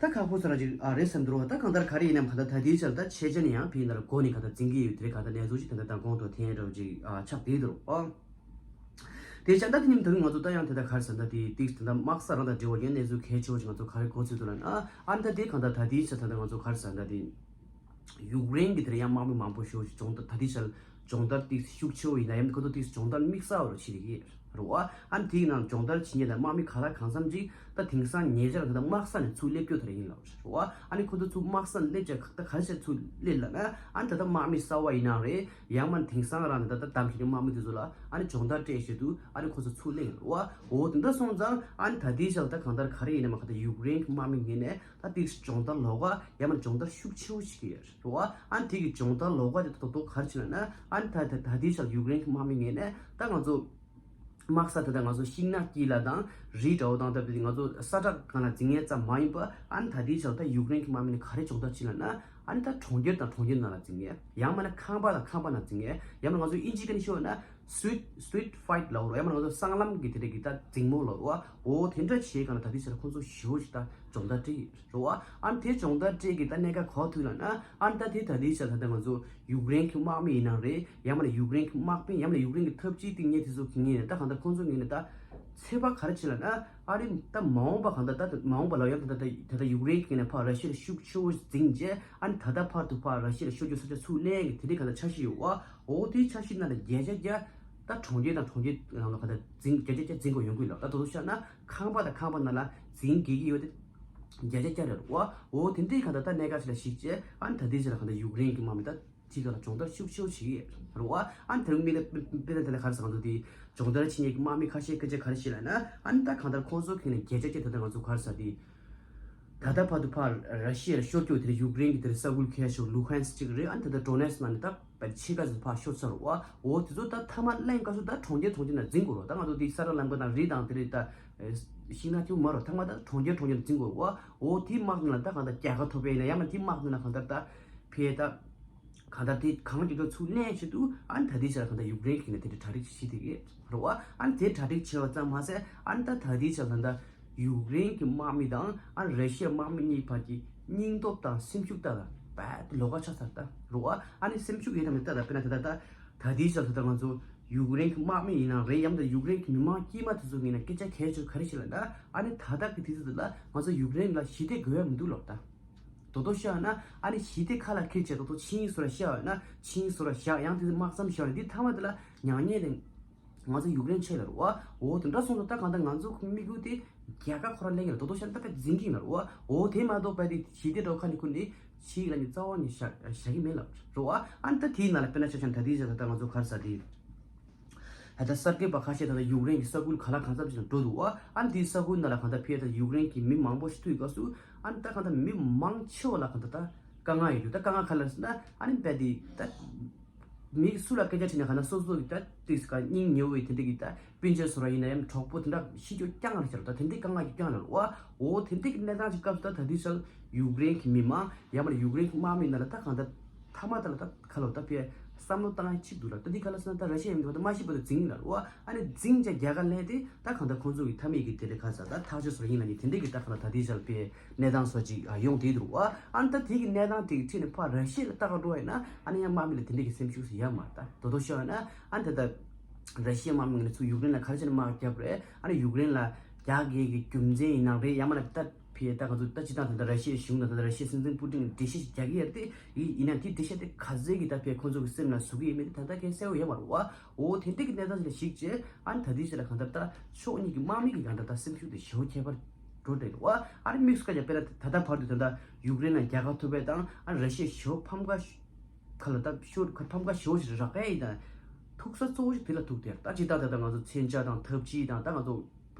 ད་ཁག་པོ་ཚ་ར་ཅིག་ཨ་རེད་བསམ་འདུག་རོ། ད་གང་ལྟར་ག་རེ་ཡིན་ནམ་གང་ལྟར་ད་ལྟའི་ཆར་ད་ཆེ་ཆེ་ནས་ཡང་ཕི་ཡིན་ན་ར་གོ་ནས་གང་ལྟར་འཛིང་གི་ཡོད་དེ་རེད། གང་ལྟར་གནས་ཚུལ་ཅིག་ད་ལྟ་ད་གོང་དུ་འཐེན་འདྲ་བོ་ཅིག་ཨ་ཆགས་བསྡད་འདུག་རོ། དེ་བྱས་ད་དེ་ནི་ད་རུང་ང་ཚོ་ད་ཡང་དེ་ད་ག་རེ་ཟེར་ད་དེ་ཏིག་ད་ད་དམག་ས་རང་དང་འབྲེལ་བ་ཡོད་གནས་ཚུལ་གལ་ཆེ་བོ་ཅིག་ང་ཚོ་ག་རེ་གོ་ཚོད་འདུག་ལབ་ན། ཨ་ནི་ད་དེ་གང་ལྟར་ད་ལྟའི་ཆར་ད་ད་ང་ཚོ་ག་རེ་ཟེར་ད་དེ། ཡུཀ་རེན་གྱི་དེར་ཡང་དམག་མི་མང་པོ་ཞེ་པོ་ཅིག་སྦྱོང་བརྡར་ད་ལྟའི་ཆར་སྦྱོང་བརྡར་ཏིག་ཤུགས་ཆེ་བོ་ཡིན་ན་ཡང་ཁོ་ཚོ་ཏིག་སྦྱོང་བརྡར་དམིགས་བསལ་བ་རུ་བྱེད་ཀྱི་རེད་བ། ཨ་ནི་དེའི་ནང་སྦྱོང་བརྡར་བྱེད་མཁན་དང་དམག་མི་ག་ལ་གང་འཚམ་ཅིག་ད་དེང་སང་ཉེ་ཆར་ད་ལྟ་དམག་ས་ནས་ཚུར་སླེབས་རྒྱུ་དེ་རེད་ཡིན་ལབ་རེད་བ། ཨ་ནི་ཁོ་ཚོ་ཚུར་དམག་ས་ནས་སླེབས་བྱས་ད་ག་རེ་བྱས་ཚུར་སླེབས་ལབ་ན། ཨ་ནི་ད་ལྟ་དམག་མི་གསར་བ་ཡིན་ན་རེད། ཡང་མིན་དེང་སང་རང་ནས་ད་ལྟ་བདམས་བྱས་ཀྱི་དམག་མི་དེ་ཚོ་ལ་ཨ་ནི་སྦྱོང་བརྡར་སྤྲད་བྱས་དུས་ཨ་ནི་ཁོ་ཚོ་ཚུར་སླེབས་ཡིན་ལབ་རེད་བ། འོ་དེ་འདྲ་སོང་ཙང་ཨ་ནི་ད་ལྟའི་ཆར་ད་གང་ལྟར་ག་རེ་ཡིན་ནའང་གང་ལྟར་ཡུཀ་རེན་གྱི་དམག་མི་ངོས་ནས་ད་དེ་སྦྱོང་བརྡར་ལོགས་ཀ་ཡང་མིན་སྦྱོང་བརྡར་ཤུགས་ཆེ་བོ་བྱེད་ཀྱི་ཡོད་རེད་བ། ཨ་ནི་དེ་གི་སྦྱོང་བརྡར་ལོགས་ཀ་དེ་ད་དོ་ག་རེ་བྱེད་ན་ན། ཨ་ནི་ད་ད་ད་ལྟའི་ཆར་ཡུཀ་རེན་གྱི་དམག་མི་ངོས་ནས་ད་ང་ཚོ་དམག་ས་དེ་ད་ང་ཚོ་ཤིང་ནགས་དཀྱིལ་ལ་དང་རི་འདྲ་བོ་དང་སྟབས་བདེ་ང་ཚོ་ས་ཁྲ་སྒང་ལ་འཛིང་ཡས་ཙམ་མ་ཡིན་པ། ཨ་ནི་ད་ལྟའི་ཆར་ད་ཡུཀ་རེན་གྱི་དམག་མི་ནི་ག་རེ་སྦྱོང་བརྡར་བྱེད་ན་ན། ཨ་ནི་ད་གྲོང་ཁྱེར་དང་གྲོང་ཁྱེར་ནང་ལ་འཛིང་ཡས། ཡང་མིན་ན་ཁང་པ་དང་ཁང་པ་ནང་འཛིང་ཡས། ཡང་མིན་ང་ཚོ་ཨིན་ཇི་སྐད་ནས་ཤོད་ན་སི་ཊི་རི་ཊི་ཕའིཊ་ལབ་རོ། ཡང་མིན་ང་ཚོ་སྲང་ལམ་གྱི་དེ་འདྲ་གི་ད་འཛིང་མོ་ལབ་རོ། འོ་དེ་འདྲ་བྱེད་གང་ལ་ད་ལྟའི་ཆར་ཁོང་ཚོ་ཞེ་པོ་ཞིག་ད་སྦྱོང་བརྡར་སྤྲད་ཡོད་རེད་བ། ཨ་ནི་དེ་སྦྱོང་བརྡར་སྤྲད་ཀྱི་ད་གནད་འགག་ག་པར་ཐུག་ལབ་ན། ཨ་ནི་ད་དེ་ད་ལྟའི་ཆར་ད་ལྟ་ང་ཚོ་ཡུཀ་རེན་གྱི་དམག་མི་ཡིན་ནའང་རེད། ཡང་མིན་ན་ཡུཀ་རེན་གྱི་དམག་དཔོན། ཡང་མིན་ན་ཡུཀ་རེན་གྱི་འཐབ་ཇུས་སྟེང་ཉེ་དེ་ཚོ་གི་ངོས་ནས་ད་གང་ལྟར་ཁོང་ཚོ་ངོས་ནས་ད་ཚོད་དཔག་ག་རེ་བྱེད་ལབ་ན། ཨ་རི་ད་མ་འོངས་པ་གང་ལྟར་ད་མ་འོངས་པ་ལ་ཡང་ད་ད་ད་ད་ཡུཀ་རེན་གྱི་ངོས་ནས་ཕར་ར་ཤི་ཡ་ལ་ཤུགས་ཆེ་བོ་འཛིང་རྗེས། ཨ་ནི་ད་ལྟ་བར་དུ་ཕར་ར་ཤི་ཡ་ལ་ཤོར་རྒྱུ་ས་ཆ་ཚུར་ལེན་གྱི་དེ་འདྲའི་གང་ལྟར་འཆར་གཞི་ཡོད་བ། འོ་དེའི་འཆར་གཞི་ནང་ལ་བརྒྱ་ཆ་བརྒྱ་ད་གྲོང་ཁྱེར་དང་གྲོང་ཁྱེར་ནང་ལ་གང་ལྟར་འཛིང་བརྒྱ་ཆ་བརྒྱ་འཛིང་དགོས་ཡོང་གི་ཡོད་ལབ། ད་དོ་དོ་བཤད་ན་ཁང་པ་དང་ཁང་པ་ནང་ལ་འཛིང་དགོས་ཀྱི་ཡོད་དེ་བརྒྱ་ཆ་བརྒྱ་རེད་བ། འོ་དེ་འདྲའི་གང་ལྟར་ད་གནད་འགག་ཅིག་ལ་གཞིགས་བྱས། ཨ་ནི་ད་ལྟའི་ཆར་ལ་གང་ལྟར་ཡུཀ་རེན་གྱི་དམག་མི་ད་དེ་ག་ལ་སྦྱོང་བརྡར་ཤུགས་ཆེ་བོ་བྱེད་ཀྱི་ཡོད་རེད་བ། ཨ་ནི་དེ་རིང་དམིགས་བསལ་དཔེར་ན་དེ་ལ་ག་རེ་ཟེར་གང་འདུག་དེ་སྦྱོང་བརྡར་བྱེད་མཁན་གྱི་དམག་མི་ཁ་ཤས་སྐད་ཆ་ག་རེ་བཤད་ལབ་ན། ཨ་ནི་ད་གང་ལྟར་ཁོང་ཚོ་གི་ནས་བརྒྱ་ཆ་བརྒྱ་ད་ལྟ་ང་ཚོ་ག་རེ་ཟེར་དེ། ད་ལྟ་བར་དུ་ཕར་ར་ཤི་ཡ་ལ་ཤོར་རྒྱུ་དེ་ཡུཀ་རེན་གྱི་དེར་ས་ཁུལ་ཁ་ཤས་ལུ་ཧན་སི་ཅིག་རེད། ཨ་ནི་ད་ལྟ་ཌོ་ནེ་སི་ནང་ནས་ད་བར་ཕྱེད་ཀ་ཙམ་ཕར་ཤོར་ཚར་བ། འོ་དེ་ཚོ་ད་མཐའ་མ་གླེང་སྐབས་སུ་ད་གྲོང་ཁྱེར་གྲོང་ཁྱེར་ནང་འཛིང་དགོས་རོགས། ད་ང་ཚོ་དེ་ས་ར་ལམ་ཁ་དང་རི་དང་དེ་རེད། ད་ཤིང་ནགས་ཆུང་མ་རོ། མཐའ་མ་ད་གྲོང་ཁྱེར་གྲོང་ཁྱེར་ནང་འཛིང་དགོས་རོགས། འོ་དེ་དམག་དེ་ལ་ད་གང་ལྟར་རྒྱལ་ཁ་ཐོབ་པ་ཡིན་ན། ཡང་མིན་དེ་དམག་དེ་ལ་གང་ལྟར་ད་ཕེ་ད་གང་ལྟར་དེ་གང་མགྱོགས་མགྱོགས་ཚུར་ལེན་ཆེད་དུ། ཨ་ནི་ད་ལྟའི་ཆར་གང་ལྟར་ཡུཀ་རེན་གྱི་ནས་དེ་འདྲ་གྲ་སྒྲིག་བྱེད་བསྡད་ཀྱི་རེད་བ། ཨ་ནི་དེ་གྲ་སྒྲིག་བྱས་པ་ཙམ་མ་ཟད། ཨ་ནི་ད་ད་ལྟའི་ཆར་གང་ལྟར་ཡུཀ་རེན་གྱི་དམག་མི་དང་ཨ་ནི་ར་ཤི་ཡ་དམག་མི་གཉིས་བར་གྱི་སྙིང་སྟོབས་དང་སེམས་ཤུགས་ལྟ་ལ་རྦད་དེ་ལོགས་ཀ་ཆགས་ཚར་ད་རེད་བ། ཨ་ནི་སེམས་ཤུགས་ཡོད་དམ་མེད་ལྟ་ད་དཔེར་ན་ད་ད་ད་ད་ལྟའི་ཆར་ད་ད་ང་ཚོ་ཡུཀ་རེན་གྱི་དམག་མི་ཡིན་ནའང་རེད། ཡང་ད་ཡུཀ་རེན་གྱི་མི་མང་དཀྱུས་མ་དེ་ཚོ་ངོས་ནས་སྐད་ཆ་གལ་ཆེ་ག་རེ་བཤད་ལབ་ན། ཨ་ནི་ད་ལྟ་གི་དུས་ཚོད་འདི་ལ་ང་ཚོ་ཡུཀ་རེན་ལ་ཞི་བདེ་དགོས་ཡ་མི་འདུག་ལབ་ད། དོ་དོ་བཤད་ན་ཨ་ནི་ཞི་བདེ་ཁ་ལ་འཁྱེར་བྱས་དོ་དོ་ཆིངས་ཡིག་བཟོ་ར་བཞག་ཡོད་ན། ཆིངས་ཡིག་བཟོ་ར་བཞག་ཡང་དེ་དམག་མཚམས་བཞག་ཡོད་ན། འདི་མཐའ་མ་དེ་ལ་མྱ་ངན་ལས་ང་ཚོ་ཡུཀ་རེན་ཆེད་ལ་རེད་བ། འོ་དེ་འདྲ་སོང་ཙང་ད་གང་ལྟར་ང་ཚོ་དམིགས་ཡུལ་དེ་རྒྱལ་ཁ་ཁོ་རང་ལེན་གྱི་རེད། དོ་དོ་བཤད་ན་ད་དཔེ་འཛིང་གི་ཡིན་ན་རེད་བ། འོ་དེ་མ་གཏོགས་དཔེ་དེ་ཞི་བདེ་འགྲོ་ཁ་ནས་ཁུར་ནས་ཆིངས་ཡིག་ལ་ནི་རྩ་བ་ནས་བཞག་བཞག་གི་མེད་ལབ་རེད་བ། ཨ་ནི་ད་དེའི་ནང་ལ་དཔེར་ན་ཆ་བཞག་ན་ད་དེའི་ཆ་ད་ལྟ་ང་ཚོ་ག་རེ་ཟེར་དེ། ད་ལྟ་གསར་འགོད་པ་ཁ་ཤས་ད་ལྟ་ཡུཀ་རེན་གྱི་ས་ཁུལ་ག་ལ་གང་འཚམ་ཞིག་ལ་འགྲོ་འདུག་བ། ཨ་ནི་དེའི་ས་ཁུལ་ནང་ལ་གང་ལྟར་ཕེ་ད་ཡུཀ་རེན་གྱི་མི་མང་པོ་ཞིག་ཐུག་ཡོད་སྐབས་སུ། ཨ་ནི་ད་གང་ལྟར་མི་མང་ཆེ་བ་ལ་གང་ལྟར་ད་དཀའ་ངལ་ཡོད་རྒྱུ། ད་དཀའ་ངལ་ག་ལ་ཟེར་ན། ཨ་ནི་རྦད་དེ་ད་མི་སུ་ལ་སྐད་ཆ་དྲིས་ན་གང་ལྟར་སོ་སོ་གི་ད་ཏིག་ཙམ་སྙིང་ཉེ་བོ་ཡི་དེ་འདྲ་གི་ད་སྤུན་མཆེད་བཟོ་འདྲ་ཡིན་ན་ཡང་གྲོགས་པོ་དེ་འདྲ་ཤི་རྒྱུ་རྐྱང་རེད་ཟེར་བ། ད་དེ་འདྲའི་དཀའ་ངལ་གྱི་རྐྱང་རེད་བ། འོ་དེ་འདྲའི་གི་གནས་སྟངས་ཅིག་སྐབས་སུ་ད་ད་དུས་ཚོད་ཡུཀ་རེན་གྱི་མི་མང་ཡང་མིན་ན་ཡུཀ་རེན་གྱི་དམག་མི་ནང་ལ་ད་གང་ལྟར་མཐའ་མ་ད་ལ་ད་ག་ལ་ད་ཕེ་བསམ་བློ་བཏང་ཡ་གཅིག་འདུག་ལ། ད་འདི་ག་ལ་ཟེར་ན་ད་ར་ཤི་ཡ་མི་འདུག་ད་མ་ཤི་བར་དུ་འཛིང་ལ་རེད་བ། ཨ་ནི་འཛིང་བྱས་རྒྱལ་ཁ་ལེན་ཏེ་ད་གང་ལྟར་ཁོང་ཚོ་གི་མཐའ་མའི་གི་དེ་འདྲ་ག་ཟེར་ད་ཐག་གཅོད་བཟོ་ཡིན་ལ་ནི་དེ་འདྲ་གི་ད་གང་ལྟར་ད་དེ་ཅར་ཕེ་གནས་སྟངས་སོགས་ཅིག་ཡོང་དེ་འདུག་བ། ཨ་ནི་ད་དེ་གི་གནས་སྟངས་དེ་གི་ཁྲིད་ནས་ཕར་ར་ཤི་ཡ་ལ་ལྟ་ག་འགྲོ་བ་ཡིན་ན། ཨ་ནི་ཡང་དམག་མི་ལ་དེ་འདྲ་གི་སེམས་ཤུགས་སུ་ཡ་མ་རེད། ད་དོ་དོ་ཤོད་ན་ཨ་ནི་ད་ད་ར་ཤི་ཡ་དམག་མི་ངོས་ནས་ཚུར་ཡུཀ་རེན་ལ་ག་རེ་བྱས་ནས་དམག་བརྒྱབ་རེད། ཨ་ནི་ཡུཀ་རེན་ལ་རྒྱག་དགོས་ཀྱི་རྒྱུ་མཚན་ཡིན་ནའང་རེད། ཡང་མིན་ན་ད་ཕེ་ད་ང་ཚོ་ད་སྤྱི་བཏང་ད་ལྟ་ར་ཤི་ཡའི་གཞུང་དང་ད་ལྟ་ར་ཤི་ཡའི་སྲིད་འཛིན་པུ་ཏིན་གྱིས་འགྲེལ་བཤད་ཅིག་རྒྱག་གི་ཡོད་རེད་དེ། ཡིན་ཡིན་ན་དེ་འགྲེལ་བཤད་དེ་ག་ཚོད་ཀྱི་ད་ཕེ་ཁོང་ཚོ་གི་སེམས་ལ་ཟུག་གི་ཡོད་མེད་དེ་ད་ལྟ་གང་གསལ་པོ་ཡོད་མ་རེད་བ། འོ་དེ་འདྲ་གི་གནས་སྟངས་ཅིག་ལ་གཞིགས་བྱས། ཨ་ནི་ད་ལྟའི་ཆ་ལ་གང་ལྟར་ད་ཕྱོགས་གཉིས་ཀྱི་དམག་མི་གི་གང་ལྟར་ད་སེམས་ཤུགས་དེ་ཞེ་པོ་ཁྱད་པར་འགྲོ་བསྡད་འདུག་བ། ཨ་ནི་དམིགས་སུ་བཀར་ཡ་དཔེར་ན་ད་ལྟ་བར་དུ་ད་ལྟ་ཡུཀ་རེན་ལ་རྒྱལ་ཁ་ཐོབ་པ་དང་། ཨ་ནི་ར་ཤི་ཡ་ཞེ་པོ་ཕམ་ཁ་ཁ་ལ་ད་ཤོར་ཁ་ཕམ་ཁ་ཞེ་པོ་ཞིག་རག་གི་ཡིན་ད། ཐུག་ས་གཙོ་བོ་ཞིག་དེ་ལ་ཐུག་དེ་ད་ཅི་ད་ད་ད་ང་ཚོ་མཚོན་ཆ་དང་འཐབ་ཇུས་དང་ད་ང་ཚོ་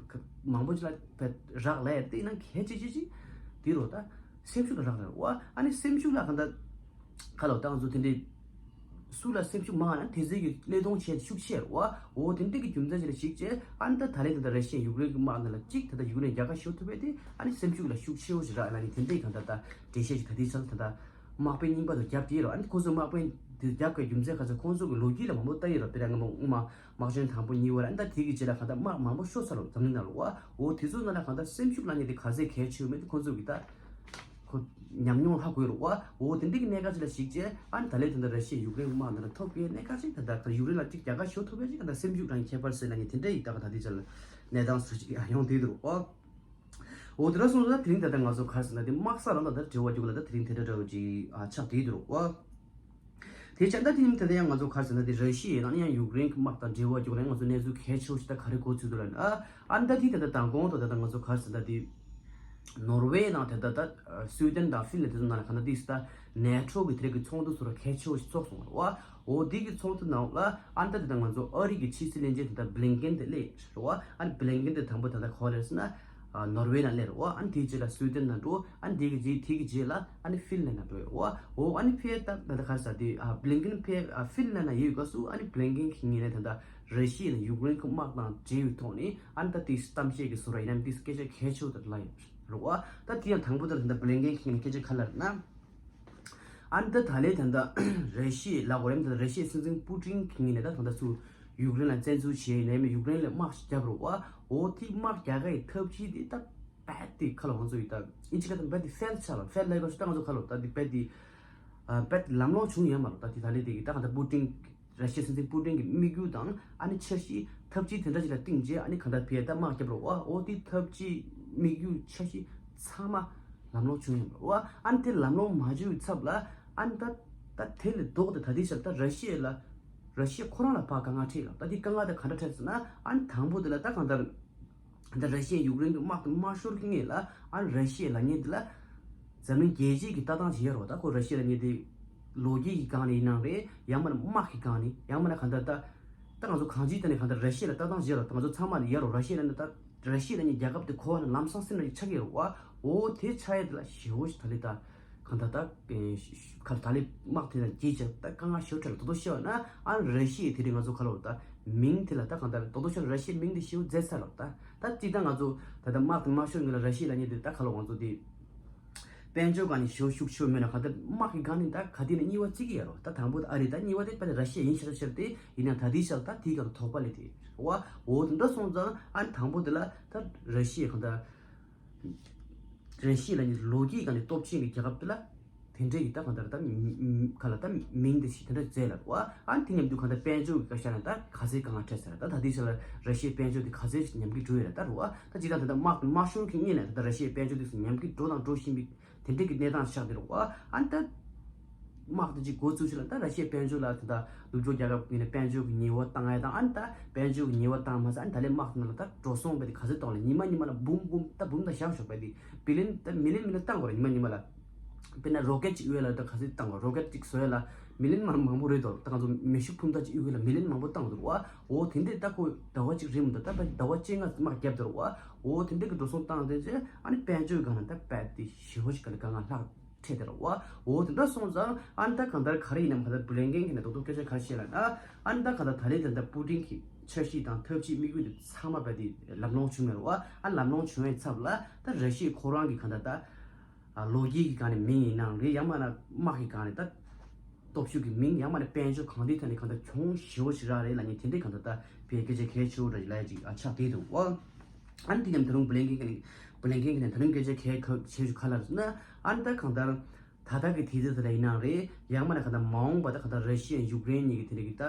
མང་པོ་ཅིག་ལ་ད་རག་ལས་དེ་ཡིན་ན་གལ་ཆེ་ཆེ་ཆེ་དེ་རོ་ད་སེམས་ཤུགས་ལ་རག་ལས་རོ་བ། ཨ་ནི་སེམས་ཤུགས་ལ་གང་ལྟར་ཁ་ལོ་ད་ང་ཚོ་དེ་འདྲའི་སུ་ལ་སེམས་ཤུགས་མང་ན་དེ་ཚོའི་གི་བློས་གཏོང་བྱེད་ཤུགས་ཆེ་རོ་བ། འོ་དེ་འདྲའི་གི་རྒྱུ་མཚན་ཅིག་ལ་གཞིགས་བྱས། ཨ་ནི་ད་ད་ལན་ད་ལྟ་ར་ཤི་ཡ་ཡུཀ་རེན་གི་དམག་ནང་ལ་གཅིག་ད་ལྟ་ཡུཀ་རེན་རྒྱལ་ཁ་ཤོར་ཐུབ་པས་དེ་ཨ་ནི་སེམས་ཤུགས་ལ་ཤུགས་ཆེ་བོ་ཞིག་རག་ལ་ནི་དེ་འདྲའི་གང་ལྟར་ད་འགྲེལ་བཤད་ཅིག་ད་ལྟའི་ཆར་ད་ལྟ་དམག་དཔོན་རྙིང་པ་དང་རྒྱབ་དེ་རོ། ཨ་ནི་ཁོ་ཚོ་དམག་དཔོན་དེ་རྒྱབ་ཀྱི་རྒྱུ་མཚན་ག་ཚོད་ཁོང་ཚོ་གི་ལོ་རྒྱུས་ལ་མང་པོ་ལྟ་ཡི་རོ། དཔེར་ན་སྔ་མ་སྔོན་མ་དམག་ཆེན་དང་པོ་གཉིས་བར་ཨ་ནི་ད་དེ་གི་རྗེས་ལ་གང་ལྟར་དམག་མང་པོ་ཤོར་ཚར་རོ་འཛམ་གླིང་ནང་ལ་བ། འོ་དེ་ཚོ་ནང་ལ་གང་ལྟར་སེམས་ཤུགས་ལ་ནི་དེ་ག་ཚོད་གལ་ཆེ་ཡོད་མེད་དེ་ཁོང་ཚོ་གི་ད་ ཉམས་མྱོང་ཧ་གོ་ཡོད་རེད་བ། འོ་དེ་འདྲའི་གི་གནད་འགག་ཅིག་ལ་གཞིགས་བྱས། ཨ་ནི་ད་ལན་དེ་འདྲ་ར་ཤི་ཡ་ཡུཀ་རེན་གི་དམག་འདི་ལ་ཐོབ་པའི་གནད་འགག་ཅིག་ད་ལྟ་ཡུཀ་རེན་ལ་ཅིག་རྒྱལ་ཁ་ཤོར་ཐུབ་པའི་ཅིག་ད་ལྟ་སེམས་ཤུགས་དང་ཁྱད་པར་ཟེར་ན་ནི་དེ་འདྲ་ཡི་ད་ག་ད་ལྟའི་ཆར་ལ་གནས་སྟངས་སུ་ཅིག་ཡོང་བསྡད་འདུག་བ། འོ་དེ་འདྲ་སོང་ཙང་དེ་རིང་ད་ལྟ་ང་ཚོ་ག་རེ་ཟེར་ན་དེ་དམག་ས་ལ་ད་ལྟ་འབྲེལ་བ་རྒྱུག་ལ་ད་དེ་རིང་དེ་འདྲ་འདྲ་བོ་ཅིག་ཨ་ཆགས་བསྡད་འདུག་བ། དེ་བྱས་ད་དེ་ཉིན་དེ་འདྲ་ཡང་ང་ཚོ་ག་རེ་ཟེར་ན་དེ་ར་ཤི་ཡ་ནང་ཡང་ཡུཀ་རེན་གི་དམག་དང་འབྲེལ་བ་རྒྱུག་ལ་ང་ཚོ་གནས་ཚུལ་གལ་ཆེ་བོ་ཞིག་ད་ག་རེ་གོ་ཚུལ་འདུག་ལ་ཨ་ཨ་ད་དེ་ད་ལྟ་དང་གོང་དུ་ད་ལྟ་ང་ཚོ་ག་རེ་ཟེར་ན་དེ། ནོར་ཝེ་ནང་དེ་ད་ལྟ་སུའེ་ཏན་དང་ཧྥིན་ལན་དེ་ཚོ་ནང་ལ་ག་ན་དེ་ད་ནེ་ཊོ་གི་དེ་རིགས་ཀྱི་ཚོགས་འདུ་ཚོ་ར་གལ་ཆེ་བོ་ཞིག་ཚོགས་སོང་བ་རེད་བ། འོ་དེ་གི་ཚོགས་འདུ་ནང་ལ་ཨ་ད་དེ་ད་ང་ཚོ་ཨ་རི་གི་ཕྱི་སྲིད་བློན་ཆེན་དེ་ད་བྷི་ལིན་ཀེན་དེ་སླེབས་རེད་བ། ཨ་བྷི་ལིན་ཀེན་དེ་དང་པོ་ད་ལྟ་ག་པར་སླེབས་ཟེར་ན་ནོར་ཝེ་ནང་སླེབས་རེད་བ། ཨ་དེའི་རྗེས་ལ་སུའེ་ཏན་ནང་འགྲོ། ཨ་དེ་གི་རྗེས་དེ་གི་རྗེས་ལ་ཨ་ཧྥིན་ལན་ནང་འགྲོ་ཡོད་རེད་བ། འོ་ཨ་ཕེ་ད་ད་ལྟ་ག་རེ་ཟེར་དེ་བྷི་ལིན་ཀེན་ཕེ་ཧྥིན་ལན་ནང་ཡོད་སྐབས་སུ་ཨ་བྷི་ལིན་ཀེན་གི་ངོས་ནས་ད་ལྟ་ར་ཤི་ཡ་ལ་ཡུཀ་རེན་གི་དམག་དང་འབྲེལ་བའི་ཐོག་ནས་ཨ་ད་དེ་གཏམ་བཤད་ཀྱི་བཟོ་འདྲ་ཡིན་ནམ་དེ་སྐད་ཆ་གལ་ཆེ་བོ་ད་ལ་ཡོད། རེད་བ། ད་དེ་ཡང་དང་པོ་དེར་ད་ལྟ་བྷི་ལིན་ཀེན་གྱིས་སྐད་ཆ་ག་རེ་ལབ་ན། ཨ་ནི་ད་ད་ལས་ད་ལྟ་ར་ཤི་ཡ་ལ་གོ་རེམ་ད་ལྟ་ར་ཤི་ཡའི་སྲིད་འཛིན་པུ་ཏིན་གྱི་ངོས་ནས་ད་ད་ལྟ་ཚུར་ཡུཀ་རེན་ལ་བཙན་འཛུལ་བྱས་ནས་ཡུཀ་རེན་ལ་དམག་ཞིག་བརྒྱབ་རེད་བ། འོ་དེ་དམག་རྒྱག་ག་ཡི་ཐབས་ཇུས་དེ་ད་རྦད་དེ་ཁ་ལ་ང་ཚོ་ཡི་ད་ཨིན་ཇི་སྐད་དུ་རྦད་དེ་ཧྥེལ་ཆགས་ལ་ཧྥེལ་ལབ་པ་ཞིག་ད་ང་ཚོ་ཁ་ལ་ད་དེ་རྦད་དེ་རྦད་དེ་ལམ་ལྷོང་བྱུང་ཡོད་མ་རེད། ད་དེ་ད་ལས་དེ་གི་ད་ད་པུ་ཏིན། ར་ཤི་ཡའི་སྲིད་འཛིན་པུ་ཏིན་གྱི་དམིགས་ཡུལ་དང་ཨ་ནི་འཆར་གཞི་ཐབས་ཇུས་དེ་འདྲ་ཞིག་ལ་བསྟུན་རྗེས་ཨ་ནི་གང་ལྟར་ཕེ་ད་དམག་བརྒྱབ་རོགས་བ། འོ་དེ་ཐབས་ཇུས་དམིགས་ཡུལ་འཆར་གཞི་ཚང་མ་ལམ་ལྷོང་བྱུང་ཡོད་རོགས་བ། ཨ་ནི་དེ་ལམ་ལྷོང་མ་བྱུང་བའི་ཚབ་ལ་ཨ་ནི་ད་ད་དེ་ལས་ལྡོག་སྟེ་ད་ལྟའི་ཆར་ད་ར་ཤི་ཡ་ལ་ར་ཤི་ཡ་ཁོ་རང་ལ་ཕར་དཀའ་ངལ་འཕྲད་ལ། ད་དེ་དཀའ་ངལ་དེ་ག་འདྲ་འཕྲད་ཟེར་ན་ཨ་ནི་དང་པོ་དེ་ལ་ད་གང་ལྟར། ད་ར་ཤི་ཡ་ཡུཀ་རེན་གྱི་དམག་དེ་མ་ཤོར་གྱི་སྔོན་ལ་ཨ་ར་ཤི་ཡ་ལབ་མཁན་དེ་ལ་འཛམ་གླིང་རྒྱལ་སྤྱིའི་གི་ལྟ་སྟངས་ཤིག་ཡོད་རེད་བ། ད་ཁོ་ར་ཤི་ཡ་ལབ་མཁན་དེ་ལོ་རྒྱུས་ཀྱི་སྒང་ནས་ཡིན་ནའང་རེད། ཡང་མིན་ན་དམག་གི་སྒང་ནས་ཡང་མིན་ན་གང་ལྟར་ད་ད་ང་ཚོ་གང་ཅིའི་ཐད་ནས་གང་ལྟར་ར་ཤི་ཡ་ལ་ལྟ་སྟངས་ཤིག་ཡོད་རེད་བ། ད་ང་ཚོ་ཚང་མ་ལ་ཡོད་རེད་བ། ར་ཤི་ཡ་ལབ་ན་ད་ར་ཤི་ཡ་ལབ་མཁན་རྒྱལ་ཁབ་དེ་ཁོ་བ་ན་ལམ་སང་སེམས་ལ་ཡིད་ཆགས་ཀྱི་ཡོད་རེད་བ། འོ་དེ་ཆགས་ཡས་དེ་ལ་ཞེ་པོ་ཞིག་ད་ལས་ད། གང་ལྟར་ད། ཁ་ལ་ད་ལས་དམག་དེ་ལ་རྒྱས་ཀྱང་ད་དཀའ་ངལ་ཞེ་པོ་འཕྲད་ལ་དོ་དོ་ཤེས་པ་ན་ཨ་ར་ཤི་ཡའི་དེ་རིང་ང་ཚོ་ཁ་ལོ་ད་མིང་དེ་ལ་ད་གང་ལྟར་དོ་དོ་ཤེས་ར་ཤི་ཡའི་མིང་དེ་ཞེ་པོ་མཛད་ཚར་ལ་ད་ད་ཅི་ད་ང་ཚོ་ད་ད་དམག་དེ་མ་ཤོར་ངེས་ལ་ར་ཤི་ཡ་ལབ་མཁན་དེ་ད་ཁ་ལོ་ང་ཚོ་དེ་དཔལ་འབྱོར་སྒང་ནས་ཞེ་པོ་ཤུགས་ཆེ་མེད་ན་གང་ལྟར་དམག་གི་སྒང་ནས་ད་ག་དེ་ནས་གཉིས་པ་བརྩི་གི་ཡ་རོ། ད་དང་པོ་ད་ཨ་རི་ད་གཉིས་པ་དེ་དཔེ་ར་ཤི་ཡ་ཡིན་ཤར་ཤར་དེ་ཡིན་ན་ད་དེའི་ཤར་ད་དེའི་སྒང་དུ་དོགས་པ་སླེབས་དེ་བ། འོ་དེ་འདྲ་སོང་ཙང་ཨ་ནི་དང་པོ་དེ་ལ་ད་ར་ཤི་ཡ་གང་ལྟར། ར་ཤི་ཡ་ལབ་མཁན་ལོ་རྒྱུས་སྒང་ནས་སྟོབས་ཆེན་གྱི་རྒྱལ་ཁབ་དེ་ལ་དེ་འདྲའི་གི་ད་གང་ལྟར་ད་མི་མི་ག་ལ་ད་མིང་དེ་ཞིག་དེ་འདྲ་མཛད་ལ་བ། ཨ་ནི་དེ་མཉམ་དུ་གང་ལྟར་དཔལ་འབྱོར་གྱི་སྐད་ཆ་ནས་ད་ག་ཚོད་དཀའ་ངལ་འཕྲད་ཟེར་ད་ད་དེ་ཚོ་ལ་ར་ཤི་ཡའི་དཔལ་འབྱོར་དེ་ག་ཚོད་ཞིག་ཉམས་ཀྱི་འགྲོ་ཡོད་རེད་ད་རུ་བ། ད་ཅི་ད་ད་ད་དམག་དམག་ཤོར་གྱི་སྔོན་ནས་ད་ད་ར་ཤི་ཡའི་དཔལ་འབྱོར་དེ་ཚོ་ཉམས་ཀྱི་འགྲོ་དང་འགྲོ་བཞིན་པའི་དེ་འདྲའི་གི་གནས་སྟངས་ཆགས་བསྡད་རེད་བ། ཨ་ནི་ད། དམག་དེ་གཅིག་འགོ་བཙུགས་ཞིག་ལ་ད་ར་ཤི་ཡའི་དཔལ་འབྱོར་ལ་ད་ལྟ་ནུབ་ཕྱོགས་རྒྱལ་ཁབ་ཀྱི་ནས་དཔལ་འབྱོར་གྱི་ཉེས་པ་བཏང་ཡ་དང་ཨ་ནི་ད་དཔལ་འབྱོར་གྱི་ཉེས་པ་བཏང་མ་ཟད་ཨ་ནི་ད་ལས་དམག་ནང་ལ་ད་འགྲོ་སོང་བས་དེ་ག་ཚོད་གཏོང་ལ་ཉི་མ་ཉི་མ་ལ་འབུམ་འབུམ་ད་འབུམ་ད་བཞག་ཞོག་པས་དེ་བི་ལིན་ད་མི་ལིན་མི་ལིན་བཏང་དགོས་ར་ཉི་མ་ཉི་མ་ལ། དཔེར་ན་རོ་ཀེད་ཅིག་གཡུག་ཡ་ལ་ད་ག་ཚོད་བཏང་དགོས་རོ་ཀེད་ཅིག་བཟོ་ཡ་ལ་མི་ལིན་མང་མང་པོ་རེད་དོ། ད་ང་ཚོ་མེ་ཤུགས་འཕུར་མདའ་ཅིག་གཡུག་ཡ་ལ་མི་ལིན་མང་པོ་བཏང་འདུག་བ། འོ་དེ་འདྲས་ད་ཁོ་ཟླ་བ་གཅིག་རིང་མི་འདུག་ད་ད་ཟླ་བ་བཅོ་ལྔ་དམག་བརྒྱབ་འདུག་བ། འོ་དེ་འདྲས་ཀྱི་འགྲོ་སོང་བཏང་དེ་ཚེ་ཨ་ནི་དཔལ་འབྱོར་སྒང་ནས་ད་རྦད་དེ་ཞེ་པོ་ཞིག་ག་ལ་དཀའ་ངལ་ལྷག་འཕྲད་དེ་རེད་བ། འོ་དེ་འདྲ་སོང་ཙང་ཨ་ནི་ད་གང་ལྟར་ག་རེ་ཡིན་ནམ་གང་ལྟར་བྷི་ལིན་ཀེན་གྱིས་ནས་རྡོག་རྡོག་སྐད་ཆ་ག་རེ་བཤད་ལབ་ན། ཨ་ནི་ད་གང་ལྟར་ད་ལན་ད་ལྟ་པུ་ཏིན་གྱི་འཆར་གཞི་དང་ཐབས་ཇུས་དམིགས་ཡུལ་དེ་ཚང་མ་རྦད་དེ་ལམ་ལྷོང་བྱུང་མེད་རེད་བ། ཨ་ལམ་ལྷོང་བྱུང་བའི་ཚབ་ལ་ད་ར་ཤི་ཡ་ཁོ་རང་གི་གང་ལྟར་ད་ལོ་རྒྱུས་ཀྱི་སྒང་ནས་མིང་ཡིན་ནའང་རེད། ཡང་མིན་ན་དམག་གི་སྒང་ནས་ད་སྟོབས་ཤུགས་ཀྱི་མིང་ཡང་མིན་ན་དཔལ་འབྱོར་གང་དེའི་ཐད་ནས་གང་ལྟར་གྱོང་ཞེ་པོ་ཞིག་རག་རེད་ལབ་མཁན་དེ་འདྲའི་གང་ལྟར་ད་བའི་སྐད་ཆ་གལ་ཆེ་བོ་འདྲ་ཞིག་ལབ་ཡ་ཅིག་ཨ་ཆགས་བསྡད་འདུག་བ། ཨ་ནི་དེ་ནས་ད་རུང་བྷི་ལིན་ཀེན་གྱིས་བྷི་ལིན་ཀེན་གྱིས་ནས་ད་རུང་སྐད་ཆ་གལ་ཆེ་ཤོས་ག་རེ་ལབ་ཟེར་ན། ཨ་ནི་ད་གང་ལྟར་ད་ལྟ་གི་དུས་ཚོད་དེ་ལ་ཡིན་ནའང་རེད། ཡང་མིན་ན་གང་ལྟར་མ་འོངས་པ་ད་གང་ལྟར་ར་ཤི་ཡ་ཡུཀ་རེན་གཉིས་ཀྱི་དེ་འདྲ་གི་ད་